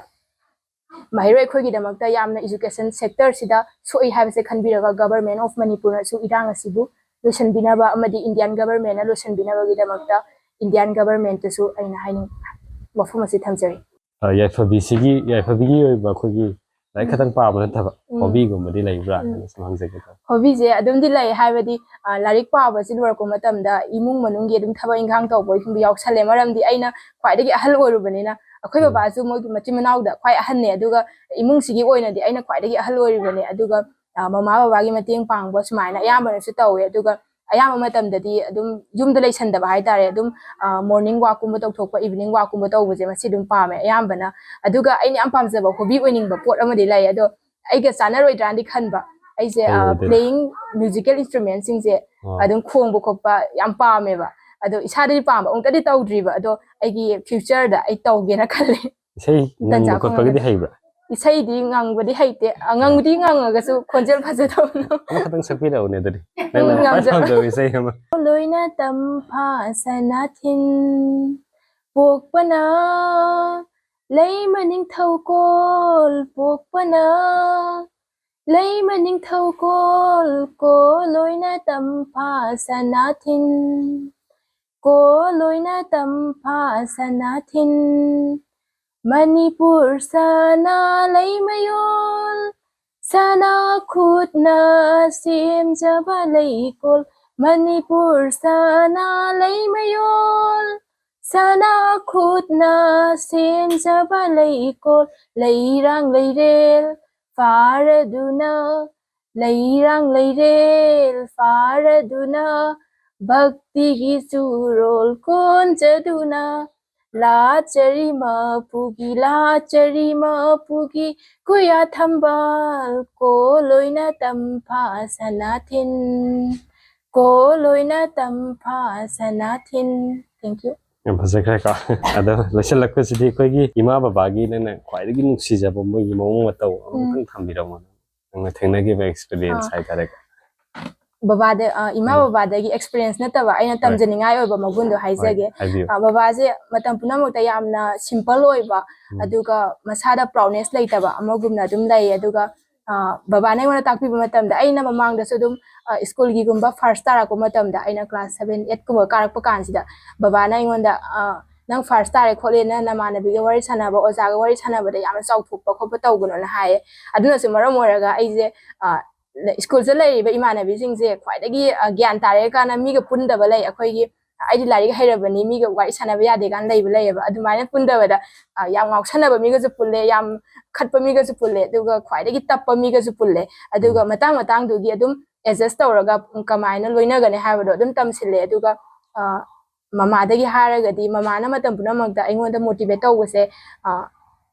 ꯃꯍꯩꯔꯣꯏ ꯑꯩꯈꯣꯏꯒꯤꯗꯃꯛꯇ ꯌꯥꯝꯅ education sector ꯁꯤꯗ ꯁꯣꯛꯏ ꯍꯥꯏꯕꯁꯦ ꯈꯟꯕꯤꯔꯒ Government of ꯃꯅꯤꯄꯨꯔꯅꯁꯨ ꯏꯔꯥꯡ ꯑꯁꯤꯕꯨ ꯂꯣꯏꯁꯤꯟꯕꯤꯅꯕ ꯑꯃꯗꯤ Indian government ꯅ ꯂꯣꯏꯁꯤꯟꯕꯤꯅꯕꯒꯤꯗꯃꯛꯇ Indian government ꯇꯁꯨ ꯑꯩꯅ ꯍꯥꯏꯅꯤꯡ-, ꯋꯥꯐꯝ ꯑꯁꯤ ꯊꯝꯖꯔꯤ꯫ ꯑ, ꯌꯥꯏꯐꯕꯤꯁꯤꯒꯤ, ꯌꯥꯏꯐꯕꯤꯒꯤ ꯑꯣꯏꯕ ꯑꯩꯈꯣꯏꯒꯤ ꯂꯥꯏꯔꯤꯛ ꯎꯝ꯫ ꯈꯛꯇꯪ ꯄꯥꯕ ꯅꯠꯇꯕ ꯎꯝ꯫ Hobby ꯒꯨꯝꯕꯗꯤ ꯂꯩꯕ꯭ꯔꯥ ꯎꯝ꯫ ꯍꯥꯏꯅ ꯁꯨꯝ ꯍꯪꯖꯒꯦ ꯇꯧꯕ꯫ Hobby ꯁꯦ ꯑꯗꯨꯝꯗꯤ ꯂꯩ, ꯍꯥꯏꯕꯗꯤ, ꯑ, ꯂꯥꯏꯔꯤꯛ ꯄꯥꯕꯁꯤ ꯂꯣꯏꯔꯛꯄ ꯃꯇꯝꯗ ꯏꯃꯨꯡ ꯃꯅꯨꯡꯒꯤ ꯑꯗꯨꯝ ꯊꯕꯛ ꯏꯪꯈꯥꯡ ꯇꯧꯕ ꯁꯨꯝ ꯌꯥꯎꯁꯜꯂꯦ, ꯃꯔꯝꯗꯤ ꯑꯩꯅ ꯈ꯭ꯋꯥꯏꯗꯒꯤ ꯑꯍꯜ ꯑꯣꯏꯔꯨꯕꯅꯤꯅ꯫ ꯑꯩꯈꯣꯏ ꯎꯝ꯫ ꯕꯕꯥꯁꯨ ꯃꯣꯏꯒꯤ ꯃꯆꯤꯟ ꯃꯅꯥꯎꯗ ꯈ꯭ꯋꯥꯏ ꯑꯍꯟꯅꯦ, ꯑꯗꯨꯒ ꯏꯃꯨꯡꯁꯤꯒꯤ ꯑꯣꯏꯅꯗꯤ ꯑꯩꯅ ꯈ꯭ꯋꯥꯏꯗꯒꯤ ꯑꯍꯜ ꯑꯣꯏꯔꯤꯕꯅꯦ꯫ ꯑꯗꯨꯒ, ꯑ, ꯃꯃꯥ ꯕꯕꯥꯒꯤ ꯃꯇꯦꯡ ꯄꯥꯡꯕ ꯁꯨꯃꯥꯏꯅ ꯑꯌꯥꯝꯕꯅꯁꯨ ꯇꯧꯋꯦ꯫ ꯑꯗꯨꯒ ꯑꯌꯥꯝꯕ ꯃꯇꯝꯗꯗꯤ ꯑꯗꯨꯝ ꯌꯨꯝꯗ ꯂꯩꯁꯟꯗꯕ ꯍꯥꯏꯇꯥꯔꯦ, ꯑꯗꯨꯝ, ꯑ, morning walk ꯀꯨꯝꯕ ꯇꯧꯊꯣꯛꯄ, evening walk ꯀꯨꯝꯕ ꯇꯧꯕꯁꯦ ꯃꯁꯤ ꯑꯗꯨꯝ ꯄꯥꯝꯃꯦ ꯑꯌꯥꯝꯕꯅ꯫ ꯑꯗꯨꯒ ꯑꯩꯅ ꯌꯥꯝ ꯄꯥꯝꯖꯕ hobby ꯑꯣꯏꯅꯤꯡꯕ ꯄꯣꯠ ꯑꯃꯗꯤ ꯂꯩ, ꯑꯗꯣ ꯑꯩꯒ ꯆꯥꯟꯅꯔꯣꯏꯗ꯭ꯔꯥꯅꯗꯤ ꯈꯟꯕ꯫ ꯑꯩꯁꯦ, ꯀꯩ ꯑ, ꯑꯣꯏꯗꯣꯏꯅꯣ? Playing musical instrument ꯁꯤꯡꯁꯦ ꯑꯣ꯫ ꯑꯗꯨꯝ ꯈꯣꯡꯕ ꯈꯣꯠꯄ ꯌꯥꯝ ꯄꯥꯝꯃꯦꯕ꯫ ꯑꯗꯣ ꯏꯁꯥꯗꯗꯤ ꯄꯥꯝꯕ ꯑꯃꯨꯛꯇꯗꯤ ꯇꯧꯗ꯭ꯔꯤꯕ, ꯑꯗꯣ ꯑꯩꯒꯤ future ꯗ ꯑꯩ ꯇꯧꯒꯦꯅ ꯈꯜꯂꯦ꯫ ꯏꯁꯩ ꯇꯟꯖꯥ ꯉꯪꯕ ꯈꯣꯠꯄꯒꯤꯗꯤ ꯐꯪꯉꯒꯗꯤ꯫ ꯍꯩꯕ꯭ꯔꯥ? ꯏꯁꯩꯗꯤ ꯉꯪꯕꯗꯤ ꯍꯩꯇꯦ꯫ ꯑ, ꯉꯪꯕꯗꯤ ꯉꯪꯉꯒꯁꯨ ꯈꯣꯟꯖꯦꯜ ꯐꯖꯗꯕꯗꯣ꯫ ꯑꯃꯈꯛꯇꯪ ꯁꯛꯄꯤꯔꯛꯎꯅꯦ ꯑꯗꯨꯗꯤ꯫ ꯅꯪꯅ ꯎꯝ, ꯈ꯭ꯋꯥꯏ ꯉꯝꯖ-, ꯄꯥꯝꯖꯕ ꯏꯁꯩ ꯑꯃ꯫ ꯂꯣꯏꯅ ꯇꯝꯐꯥ ꯁꯅꯥꯊꯤꯟ ꯄꯣꯛꯄꯅ ꯂꯩꯃ ꯅꯤꯡꯊꯧꯀꯣꯜ ꯄꯣꯛꯄꯅ, ꯂꯩꯃ ꯅꯤꯡꯊꯧꯀꯣꯜ ꯀꯣꯜ ꯑꯣꯏꯅ ꯇꯝꯐꯥ ꯁꯅꯥꯊꯤꯟ, ꯀꯣꯜ ꯑꯣꯏꯅ ꯇꯝꯐꯥ ꯁꯅꯥꯊꯤꯟ꯫ ꯃꯅꯤꯄꯨꯔ ꯁꯅꯥ ꯂꯩꯃꯌꯣꯜ, ꯁꯅꯥ ꯈꯨꯠꯅ ꯁꯦꯝꯖꯕ ꯂꯩꯀꯣꯜ꯫ ꯃꯅꯤꯄꯨꯔ ꯁꯅꯥ ꯂꯩꯃꯌꯣꯜ, ꯁꯅꯥ ꯈꯨꯠꯅ ꯁꯦꯝꯖꯕ ꯂꯩꯀꯣꯜ꯫ ꯂꯩꯔꯥꯡ ꯂꯩꯔꯦꯜ ꯐꯥꯔꯗꯨꯅ, ꯂꯩꯔꯥꯡ ꯂꯩꯔꯦꯜ ꯐꯥꯔꯗꯨꯅ, ꯚꯛꯇꯤꯒꯤ ꯆꯨꯔꯣꯜ ꯀꯣꯟꯖꯗꯨꯅ, ꯂꯥꯆꯔꯤ ꯃꯄꯨꯒꯤ, ꯂꯥꯆꯔꯤ ꯃꯄꯨꯒꯤ ꯈꯨꯌꯥ ꯊꯝꯕꯥꯜ ꯀꯣꯜ ꯑꯣꯏꯅ ꯇꯝꯐꯥ ꯁꯅꯥꯊꯤꯟ, ꯀꯣꯜ ꯑꯣꯏꯅ ꯇꯝꯐꯥ ꯁꯅꯥꯊꯤꯟ꯫ Thank you. ꯌꯥꯝ ꯐꯖꯈ꯭ꯔꯦꯀꯣ꯫ ꯑꯗꯣ ꯂꯣꯏꯁꯤꯜꯂꯛꯄꯁꯤꯗꯤ ꯑꯩꯈꯣꯏꯒꯤ ꯏꯃꯥ ꯕꯕꯥꯒꯤ ꯅꯪꯅ ꯈ꯭ꯋꯥꯏꯗꯒꯤ ꯅꯨꯡꯁꯤꯖꯕ ꯃꯣꯏꯒꯤ ꯃꯑꯣꯡ ꯃꯇꯧ ꯑꯃꯈꯛꯇꯪ ꯊꯝꯕꯤꯔꯝꯃꯣ, ꯅꯪꯅ ꯊꯦꯡꯅꯈꯤꯕ experience ꯑꯥ꯫ ꯍꯥꯏꯇꯥꯔꯦꯀꯣ꯫ ꯕꯕꯥꯗ ꯑ, ꯏꯃꯥ ꯎꯝ꯫ ꯕꯕꯥꯗꯒꯤ experience ꯅꯠꯇꯕ ꯑꯩꯅ ꯍꯣꯏ꯫ ꯇꯝꯖꯅꯤꯡꯉꯥꯏ ꯑꯣꯏꯕ ꯃꯒꯨꯟꯗꯣ ꯍꯣꯏ, ꯍꯥꯏꯖꯒꯦ꯫ ꯍꯥꯏꯕꯤꯌꯨ꯫ ꯑ, ꯕꯕꯥꯁꯦ ꯃꯇꯝ ꯄꯨꯝꯅꯃꯛꯇ ꯌꯥꯝꯅ simple ꯑꯣꯏꯕ, ꯎꯝ꯫ ꯑꯗꯨꯒ ꯃꯁꯥꯗ proudness ꯂꯩꯇꯕ ꯑꯃꯒꯨꯝꯅ ꯑꯗꯨꯝ ꯂꯩ꯫ ꯑꯗꯨꯒ ꯑ, ꯕꯕꯥꯅ ꯑꯩꯉꯣꯟꯗ ꯇꯥꯛꯄꯤꯕ ꯃꯇꯝꯗ ꯑꯩꯅ ꯃꯃꯥꯡꯗꯁꯨ ꯑꯗꯨꯝ ꯑ, ꯁ꯭ꯀꯨꯜꯒꯤꯒꯨꯝꯕ first ꯇꯥꯔꯛꯄ ꯃꯇꯝꯗ, ꯑꯩꯅ class seven, eight ꯀꯨꯝꯕ ꯀꯥꯔꯛꯄ ꯀꯥꯟꯁꯤꯗ ꯕꯕꯥꯅ ꯑꯩꯉꯣꯟꯗ ꯑ, "ꯅꯪ first ꯇꯥꯔꯦ ꯈꯣꯠꯂꯦ, ꯅꯪ ꯅꯃꯥꯟꯅꯕꯤꯒ ꯋꯥꯔꯤ ꯁꯥꯟꯅꯕ, ꯑꯣꯖꯥꯒ ꯋꯥꯔꯤ ꯁꯥꯟꯅꯕꯗ ꯌꯥꯝꯅ ꯆꯥꯎꯊꯣꯛꯄ ꯈꯣꯠꯄ ꯇꯧꯒꯅꯣꯅ" ꯍꯥꯏꯌꯦ꯫ ꯑꯗꯨꯅꯁꯨ ꯃꯔꯝ ꯑꯣꯏꯔꯒ ꯑꯩꯁꯦ ꯑ, ꯁ꯭ꯀꯨꯜꯁꯤꯗ ꯂꯩꯔꯤꯕ ꯏꯃꯥꯟꯅꯕꯤꯁꯤꯡꯁꯦ ꯈ꯭ꯋꯥꯏꯗꯒꯤ ꯑ, ꯒ꯭ꯌꯥꯟ ꯇꯥꯔꯦ ꯀꯥꯟꯅ ꯃꯤꯒ ꯄꯨꯟꯗꯕ ꯂꯩ꯫ ꯑꯩꯈꯣꯏꯒꯤ ꯑꯩꯗꯤ ꯂꯥꯏꯔꯤꯛ ꯍꯩꯔꯕꯅꯤ, ꯃꯤꯒ ꯋꯥꯔꯤ ꯁꯥꯟꯅꯕ ꯌꯥꯗꯦ ꯀꯥꯏꯅ ꯂꯩꯕ ꯂꯩꯌꯦꯕ꯫ ꯑꯗꯨꯃꯥꯏꯅ ꯄꯨꯟꯗꯕꯗ ꯑ, ꯌꯥꯝ ꯉꯥꯎꯁꯟꯅꯕ ꯃꯤꯒꯁꯨ ꯄꯨꯜꯂꯦ, ꯌꯥꯝ ꯈꯠꯄ ꯃꯤꯒꯁꯨ ꯄꯨꯜꯂꯦ, ꯑꯗꯨꯒ ꯈ꯭ꯋꯥꯏꯗꯒꯤ ꯇꯞꯄ ꯃꯤꯒꯁꯨ ꯄꯨꯜꯂꯦ꯫ ꯑꯗꯨꯒ ꯎꯝ꯫ ꯃꯇꯥꯡ ꯃꯇꯥꯡꯗꯨꯒꯤ ꯑꯗꯨꯝ adjust ꯇꯧꯔꯒ ꯀꯃꯥꯏꯅ ꯂꯣꯏꯅꯒꯅꯤ ꯍꯥꯏꯕꯗꯣ ꯑꯗꯨꯝ ꯇꯝꯁꯤꯜꯂꯦ꯫ ꯑꯗꯨꯒ ꯑ, ꯃꯃꯥꯗꯒꯤ ꯍꯥꯏꯔꯒꯗꯤ ꯃꯃꯥꯅ ꯃꯇꯝ ꯄꯨꯝꯅꯃꯛꯇ ꯑꯩꯉꯣꯟꯗ motivate ꯇꯧꯕꯁꯦ, ꯑ,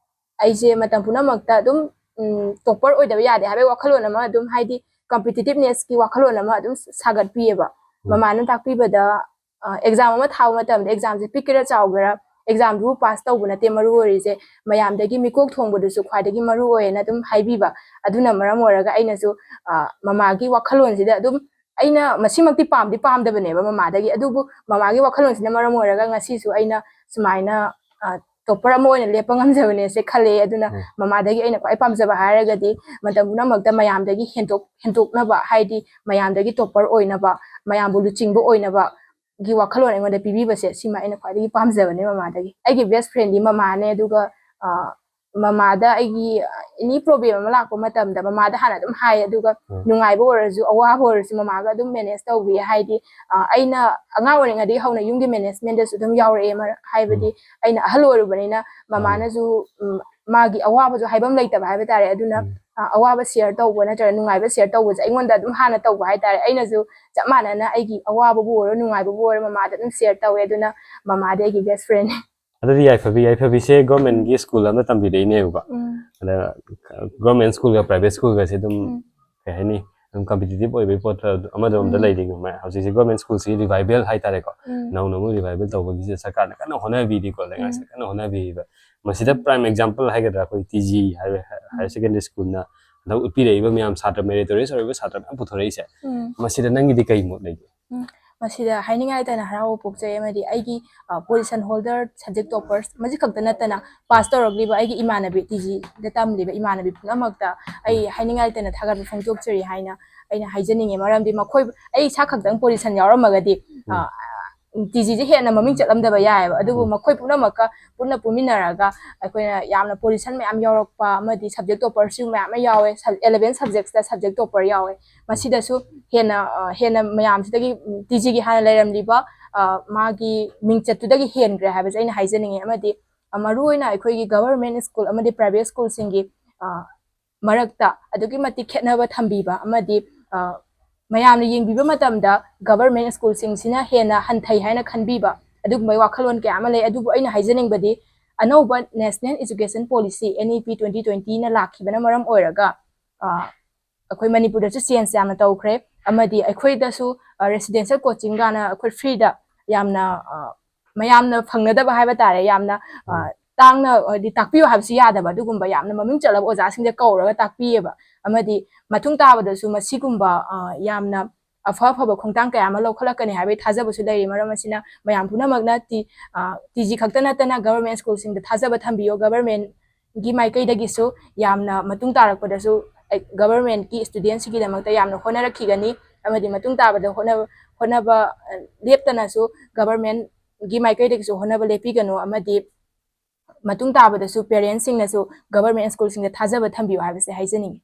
ꯑꯩꯁꯦ ꯃꯇꯝ ꯄꯨꯝꯅꯃꯛꯇ ꯑꯗꯨꯝ ꯎꯝ, topper ꯑꯣꯏꯗꯕ ꯌꯥꯗꯦ ꯍꯥꯏꯕꯒꯤ ꯋꯥꯈꯜꯂꯣꯟ ꯑꯃ ꯑꯗꯨꯝ, ꯍꯥꯏꯗꯤ competitiveness ꯀꯤ ꯋꯥꯈꯜꯂꯣꯟ ꯑꯃ ꯑꯗꯨꯝ ꯁꯥꯒꯠꯄꯤꯌꯦꯕ꯫ ꯎꯝ꯫ ꯃꯃꯥꯅ ꯇꯥꯛꯄꯤꯕꯗ ꯑ, exam ꯑꯃ ꯊꯥꯕ ꯃꯇꯝꯗ exam ꯁꯦ ꯄꯤꯛꯀꯦꯔꯥ ꯆꯥꯎꯒꯦꯔꯥ, exam ꯗꯨꯕꯨ pass ꯇꯧꯕ ꯅꯠꯇꯦ ꯃꯔꯨ ꯑꯣꯏꯔꯤꯁꯦ, ꯃꯌꯥꯝꯗꯒꯤ ꯃꯤꯀꯣꯛ ꯊꯣꯡꯕꯗꯨꯁꯨ ꯈ꯭ꯋꯥꯏꯗꯒꯤ ꯃꯔꯨ ꯑꯣꯏꯌꯦꯅ ꯑꯗꯨꯝ ꯍꯥꯏꯕꯤꯕ꯫ ꯑꯗꯨꯅ ꯃꯔꯝ ꯑꯣꯏꯔꯒ ꯑꯩꯅꯁꯨ ꯑ, ꯃꯃꯥꯒꯤ ꯋꯥꯈꯜꯂꯣꯟꯁꯤꯗ ꯑꯗꯨꯝ, ꯑꯩꯅ ꯃꯁꯤꯃꯛꯇꯤ ꯄꯥꯝꯗꯤ ꯄꯥꯝꯗꯕꯅꯦꯕ ꯃꯃꯥꯗꯒꯤ, ꯑꯗꯨꯕꯨ ꯃꯃꯥꯒꯤ ꯋꯥꯈꯜꯂꯣꯟꯁꯤꯅ ꯃꯔꯝ ꯑꯣꯏꯔꯒ ꯉꯁꯤꯁꯨ ꯑꯩꯅ ꯁꯨꯃꯥꯏꯅ ꯑ, ꯇꯣꯞꯄꯔ ꯑꯃ ꯑꯣꯏꯅ ꯂꯦꯞꯄ ꯉꯝꯖꯕꯅꯦꯁꯦ ꯈꯜꯂꯦ꯫ ꯑꯗꯨꯅ ꯎꯝ꯫ ꯃꯃꯥꯗꯒꯤ ꯑꯩꯅ ꯈ꯭ꯋꯥꯏ ꯄꯥꯝꯖꯕ ꯍꯥꯏꯔꯒꯗꯤ ꯃꯇꯝ ꯄꯨꯝꯅꯃꯛꯇ ꯃꯌꯥꯝꯗꯒꯤ ꯍꯦꯟꯗꯣꯛ ꯍꯦꯟꯗꯣꯛꯅꯕ, ꯍꯥꯏꯗꯤ ꯃꯌꯥꯝꯗꯒꯤ ꯇꯣꯞꯄꯔ ꯑꯣꯏꯅꯕ, ꯃꯌꯥꯝꯕꯨ ꯂꯨꯆꯤꯡꯕ ꯑꯣꯏꯅꯕꯒꯤ ꯋꯥꯈꯜꯂꯣꯟ ꯑꯩꯉꯣꯟꯗ ꯄꯤꯕꯤꯕꯁꯦ, ꯁꯤꯃ ꯑꯩꯅ ꯈ꯭ꯋꯥꯏꯗꯒꯤ ꯄꯥꯝꯖꯕꯅꯦ ꯃꯃꯥꯗꯒꯤ꯫ ꯑꯩꯒꯤ ꯕꯦꯁ ꯐ꯭ꯔꯦꯟꯗꯤ ꯃꯃꯥꯅꯦ꯫ ꯑꯗꯨꯒ ꯑ, ꯃꯃꯥꯗ ꯑꯩꯒꯤ ꯑꯦꯅꯤ ꯄ꯭ꯔꯣꯕ꯭ꯂꯦꯝ ꯑꯃ ꯂꯥꯛꯄ ꯃꯇꯝꯗ ꯃꯃꯥꯗ ꯍꯥꯟꯅ ꯑꯗꯨꯝ ꯍꯥꯏ꯫ ꯑꯗꯨꯒ ꯎꯝ꯫ ꯅꯨꯡꯉꯥꯏꯕ ꯑꯣꯏꯔꯁꯨ, ꯑꯋꯥꯕ ꯑꯣꯏꯔꯁꯨ ꯃꯃꯥꯒ ꯑꯗꯨꯝ ꯃꯦꯅꯦꯖ ꯇꯧꯕꯤ꯫ ꯍꯥꯏꯗꯤ ꯑ, ꯑꯩꯅ ꯑꯉꯥꯡ ꯑꯣꯏꯔꯤꯉꯩꯗꯒꯤ ꯍꯧꯅ ꯌꯨꯝꯒꯤ ꯃꯦꯅꯦꯖꯃꯦꯟꯗꯁꯨ ꯑꯗꯨꯝ ꯌꯥꯎꯔꯛꯑꯦ꯫ ꯃꯔ- ꯍꯥꯏꯕꯗꯤ ꯎꯝ꯫ ꯑꯩꯅ ꯑꯍꯜ ꯑꯣꯏꯔꯨꯕꯅꯤꯅ ꯃꯥꯅꯦ꯫ ꯃꯃꯥꯅꯁꯨ ꯎꯝ, ꯃꯥꯒꯤ ꯑꯋꯥꯕꯁꯨ ꯍꯥꯏꯐꯝ ꯂꯩꯇꯕ ꯍꯥꯏꯕ ꯇꯥꯔꯦ꯫ ꯑꯗꯨꯅ ꯎꯝ꯫ ꯑ, ꯑꯋꯥꯕ ꯁꯤꯌꯔ ꯇꯧꯕ ꯅꯠꯇ꯭ꯔꯒ ꯅꯨꯡꯉꯥꯏꯕ ꯁꯤꯌꯔ ꯇꯧꯕꯁꯦ ꯑꯩꯉꯣꯟꯗ ꯑꯗꯨꯝ ꯍꯥꯟꯅ ꯇꯧꯕ ꯍꯥꯏ ꯇꯥꯔꯦ꯫ ꯑꯩꯅꯁꯨ ꯆꯞ ꯃꯥꯟꯅꯅ ꯑꯩꯒꯤ ꯑꯋꯥꯕꯕꯨ ꯑꯣꯏꯔꯣ ꯅꯨꯡꯉꯥꯏꯕꯕꯨ ꯑꯣꯏꯔꯣ ꯃꯃꯥꯗ ꯑꯗꯨꯝ ꯁꯤꯌꯔ ꯇꯧꯋꯦ꯫ ꯑꯗꯨꯅ ꯃꯃꯥꯗꯤ ꯑꯩꯒꯤ ꯕꯦꯁ ꯐ꯭ꯔꯦꯟꯅꯦ꯫ ꯑꯗꯨꯗꯤ ꯌꯥꯏꯐꯕꯤ, ꯌꯥꯏꯐꯕꯤꯁꯦ ꯒꯣꯔꯃꯦꯟꯒꯤ ꯁ꯭ꯀꯨꯜ ꯑꯃ ꯇꯝꯕꯤꯔꯛꯏꯅꯦꯕꯀꯣ꯫ ꯎꯝ꯫ ꯑꯗ ꯒꯣꯔꯃꯦꯟ ꯁ꯭ꯀꯨꯜꯒ ꯄ꯭ꯔꯥꯏꯚꯦꯠ ꯁ꯭ꯀꯨꯜꯒꯁꯦ ꯑꯗꯨꯝ ꯎꯝ꯫ ꯀꯩ ꯍꯥꯏꯅꯤ, ꯑꯗꯨꯝ ꯀꯝꯄꯤꯇꯤꯇꯤꯞ ꯑꯣꯏꯕꯒꯤ ꯄꯣꯠꯇ ꯑꯃꯗ ꯑꯃꯗ ꯎꯝ꯫ ꯂꯩꯔꯤ꯫ ꯍꯧꯖꯤꯛꯁꯦ ꯒꯣꯔꯃꯦꯟ ꯁ꯭ꯀꯨꯜꯁꯤ ꯔꯤꯚꯥꯏꯚꯦꯜ ꯍꯥꯏꯇꯥꯔꯦꯀꯣ, ꯎꯝ꯫ ꯅꯧꯅ ꯑꯃꯨꯛ ꯔꯤꯚꯥꯏꯚꯦꯜ ꯇꯧꯕꯒꯤꯁꯦ ꯁꯔꯀꯥꯔꯅ ꯀꯟꯅ ꯍꯣꯠꯅꯕꯤꯔꯤꯀꯣ, ꯂꯩꯉꯥꯛꯁꯤꯅ ꯎꯝ꯫ ꯀꯟꯅ ꯍꯣꯠꯅꯕꯤꯔꯤꯕ꯫ ꯃꯁꯤꯗ ꯎꯝ꯫ ꯄ꯭ꯔꯥꯏꯝ ꯑꯦꯛꯖꯥꯝꯄꯜ ꯍꯥꯏꯒꯗ꯭ꯔꯥ, ꯑꯩꯈꯣꯏ ꯇꯤ ꯖꯤ ꯍꯥꯏꯌꯔ ꯎꯝ꯫ ꯁꯦꯀꯦꯟꯗꯔꯤ ꯁ꯭ꯀꯨꯜꯅ ꯍꯟꯗꯛ ꯎꯠꯄꯤꯔꯛꯏꯕ ꯃꯌꯥꯝ, ꯁꯥꯇ꯭ꯔ ꯃꯦꯔꯤꯇꯣꯔꯤꯌꯁ ꯑꯣꯏꯔꯤꯕ ꯁꯥꯇ꯭ꯔ ꯃꯌꯥꯝ ꯄꯨꯊꯣꯔꯛꯏꯁꯦ, ꯎꯝ꯫ ꯃꯁꯤꯗ ꯅꯪꯒꯤꯗꯤ ꯀꯩ ꯃꯣꯠ ꯂꯩꯒꯦ? ꯎꯝ, ꯃꯁꯤꯗ ꯍꯥꯏꯅꯤꯡꯉꯥꯏ ꯂꯩꯇꯅ ꯍꯔꯥꯎꯕ ꯄꯣꯛꯆꯩ꯫ ꯑꯃꯗꯤ ꯑꯩꯒꯤ, ꯑ, ꯄꯣꯖꯤꯁꯟ ꯍꯣꯜꯗꯔ, ꯁꯕꯖꯦꯛ ꯇꯣꯄꯔꯁ, ꯃꯁꯤ ꯈꯛꯇ ꯅꯠꯇꯅ ꯄꯥꯁ ꯇꯧꯔꯛꯂꯤꯕ ꯑꯩꯒꯤ ꯏꯃꯥꯟꯅꯕꯤ, ꯇꯤ ꯖꯤꯗ ꯇꯝꯂꯤꯕ ꯏꯃꯥꯟꯅꯕꯤ ꯄꯨꯝꯅꯃꯛꯇ ꯑꯩ ꯎꯝ꯫ ꯍꯥꯏꯅꯤꯡꯉꯥꯏ ꯂꯩꯇꯅ ꯊꯥꯒꯠꯄ ꯐꯣꯡꯗꯣꯛꯆꯔꯤ ꯍꯥꯏꯅ ꯑꯩꯅ ꯍꯥꯏꯖꯅꯤꯡꯉꯤ꯫ ꯃꯔꯝꯗꯤ ꯃꯈꯣꯏ, ꯑꯩ ꯏꯁꯥ ꯈꯛꯇꯪ ꯄꯣꯖꯤꯁꯟ ꯌꯥꯎꯔꯝꯃꯒꯗꯤ, ꯎꯝ꯫ ꯑ, ꯇꯤ ꯖꯤꯁꯦ ꯍꯦꯟꯅ ꯃꯃꯤꯡ ꯆꯠꯂꯝꯗꯕ ꯌꯥꯏꯑꯕ꯫ ꯑꯗꯨꯕꯨ ꯎꯝ꯫ ꯃꯈꯣꯏ ꯄꯨꯝꯅꯃꯛꯀ ꯄꯨꯟꯅ ꯄꯨꯟꯃꯤꯟꯅꯔꯒ ꯑꯩꯈꯣꯏꯅ ꯌꯥꯝꯅ ꯄꯣꯖꯤꯁꯟ ꯃꯌꯥꯝ ꯌꯥꯎꯔꯛꯄ ꯑꯃꯗꯤ ꯁꯕꯖꯦꯛ ꯇꯣꯄꯔꯁꯨ ꯃꯌꯥꯝ ꯑꯃ ꯌꯥꯎꯋꯦ꯫ ꯁ-, eleven subjectsꯇ ꯁꯕꯖꯦꯛ ꯇꯣꯄꯔ ꯌꯥꯎꯋꯦ꯫ ꯃꯁꯤꯗꯁꯨ ꯍꯦꯟꯅ, ꯑ, ꯍꯦꯟꯅ ꯃꯌꯥꯝꯁꯤꯗꯒꯤ, ꯎꯝ, ꯇꯤ ꯖꯤꯒꯤ ꯍꯥꯟꯅ ꯂꯩꯔꯝꯂꯤꯕ, ꯑ, ꯃꯥꯒꯤ ꯃꯤꯡꯆꯠꯇꯨꯗꯒꯤ ꯍꯦꯟꯈ꯭ꯔꯦ ꯍꯥꯏꯕꯁꯦ ꯑꯩꯅ ꯍꯥꯏꯖꯅꯤꯡꯉꯤ꯫ ꯑꯃꯗꯤ, ꯑ, ꯃꯔꯨꯑꯣꯏꯅ ꯑꯩꯈꯣꯏꯒꯤ ꯒꯚꯔꯟꯃꯦꯟ ꯁ꯭ꯀꯨꯜ ꯑꯃꯗꯤ ꯄ꯭ꯔꯥꯏꯚꯦꯠ ꯁ꯭ꯀꯨꯜꯁꯤꯡꯒꯤ, ꯑ, ꯃꯔꯛꯇ ꯑꯗꯨꯛꯀꯤ ꯃꯇꯤꯛ ꯈꯦꯠꯅꯕ ꯊꯝꯕꯤꯕ ꯑꯃꯗꯤ, ꯑ, ꯃꯌꯥꯝꯅ ꯌꯦꯡꯕꯤꯕ ꯃꯇꯝꯗ ꯒꯚꯔꯟꯃꯦꯟ ꯁ꯭ꯀꯨꯜꯁꯤꯡꯁꯤꯅ ꯍꯦꯟꯅ ꯍꯟꯊꯩ ꯍꯥꯏꯅ ꯈꯟꯕꯤꯕ ꯑꯗꯨꯒꯨꯝꯕꯒꯤ ꯋꯥꯈꯜꯂꯣꯟ ꯀꯌꯥ ꯑꯃ ꯂꯩ꯫ ꯑꯗꯨꯕꯨ ꯑꯩꯅ ꯍꯥꯏꯖꯅꯤꯡꯕꯗꯤ ꯑꯅꯧꯕ National Education Policy, N E P twenty twentyꯅ ꯂꯥꯛꯈꯤꯕꯅ ꯃꯔꯝ ꯑꯣꯏꯔꯒ, ꯑ, ꯑꯩꯈꯣꯏ ꯃꯅꯤꯄꯨꯔꯗꯁꯨ ꯆꯦꯟꯖ ꯌꯥꯝꯅ ꯇꯧꯈ꯭ꯔꯦ꯫ ꯑꯃꯗꯤ ꯑꯩꯈꯣꯏꯗꯁꯨ, ꯑ, ꯔꯦꯁꯤꯗꯦꯟꯁꯤꯌꯦꯜ ꯀꯣꯆꯤꯡ ꯀꯥꯏꯅ ꯑꯩꯈꯣꯏ ꯐ꯭ꯔꯤꯗ ꯌꯥꯝꯅ, ꯑ, ꯃꯌꯥꯝꯅ ꯐꯪꯅꯗꯕ ꯍꯥꯏꯕ ꯇꯥꯔꯦ, ꯌꯥꯝꯅ, ꯑ, ꯎꯝ꯫ ꯇꯥꯡꯅ, ꯍꯥꯏꯗꯤ ꯇꯥꯛꯄꯤꯌꯨ ꯍꯥꯏꯕꯁꯨ ꯌꯥꯗꯕ, ꯑꯗꯨꯒꯨꯝꯕ ꯌꯥꯝꯅ ꯃꯃꯤꯡ ꯆꯠꯂꯕ ꯑꯣꯖꯥꯁꯤꯡꯁꯦ ꯀꯧꯔꯒ ꯇꯥꯛꯄꯤꯌꯦꯕ꯫ ꯑꯃꯗꯤ ꯃꯇꯨꯡ ꯇꯥꯕꯗꯁꯨ ꯃꯁꯤꯒꯨꯝꯕ, ꯑ, ꯌꯥꯝꯅ ꯑꯐ ꯑꯐꯕ ꯈꯣꯡꯊꯥꯡ ꯀꯌꯥ ꯑꯃ ꯂꯧꯈꯠꯂꯛꯀꯅꯤ ꯍꯥꯏꯕꯒꯤ ꯊꯥꯖꯕꯁꯨ ꯂꯩꯔꯤ꯫ ꯃꯔꯝ ꯑꯁꯤꯅ ꯃꯌꯥꯝ ꯄꯨꯝꯅꯃꯛꯅ ꯇꯤ ꯇꯤ ꯖꯤ ꯈꯛꯇ ꯅꯠꯇꯅ ꯒꯚꯔꯟꯃꯦꯟ ꯁ꯭ꯀꯨꯜꯁꯤꯡꯗ ꯊꯥꯖꯕ ꯊꯝꯕꯤꯌꯣ꯫ ꯒꯚꯔꯟꯃꯦꯟꯒꯤ ꯃꯥꯏꯀꯩꯗꯒꯤꯁꯨ ꯌꯥꯝꯅ ꯃꯇꯨꯡ ꯇꯥꯔꯛꯄꯗꯁꯨ ꯒꯚꯔꯟꯃꯦꯟꯀꯤ ꯁ꯭ꯇꯨꯗꯦꯟꯁꯤꯡꯒꯤꯗꯃꯛꯇ ꯌꯥꯝꯅ ꯍꯣꯠꯅꯔꯛꯈꯤꯒꯅꯤ ꯑꯃꯗꯤ ꯃꯇꯨꯡ ꯇꯥꯕꯗ ꯍꯣꯠꯅꯕ ꯍꯣꯠꯅꯕ ꯂꯦꯞꯇꯅꯁꯨ ꯒꯚꯔꯟꯃꯦꯟꯒꯤ ꯃꯥꯏꯀꯩꯗꯒꯤꯁꯨ ꯍꯣꯠꯅꯕ ꯂꯦꯞꯄꯤꯒꯅꯨ ꯑꯃꯗꯤ ꯃꯇꯨꯡ ꯇꯥꯕꯗꯁꯨ ꯄꯦꯔꯦꯟꯁꯁꯤꯡꯅꯁꯨ ꯒꯚꯔꯟꯃꯦꯟ ꯁ꯭ꯀꯨꯜꯁꯤꯡꯗ ꯊꯥꯖꯕ ꯊꯝꯕꯤꯌꯨ ꯍꯥꯏꯕꯁꯦ ꯍꯥꯏꯖꯅꯤꯡꯉꯤ꯫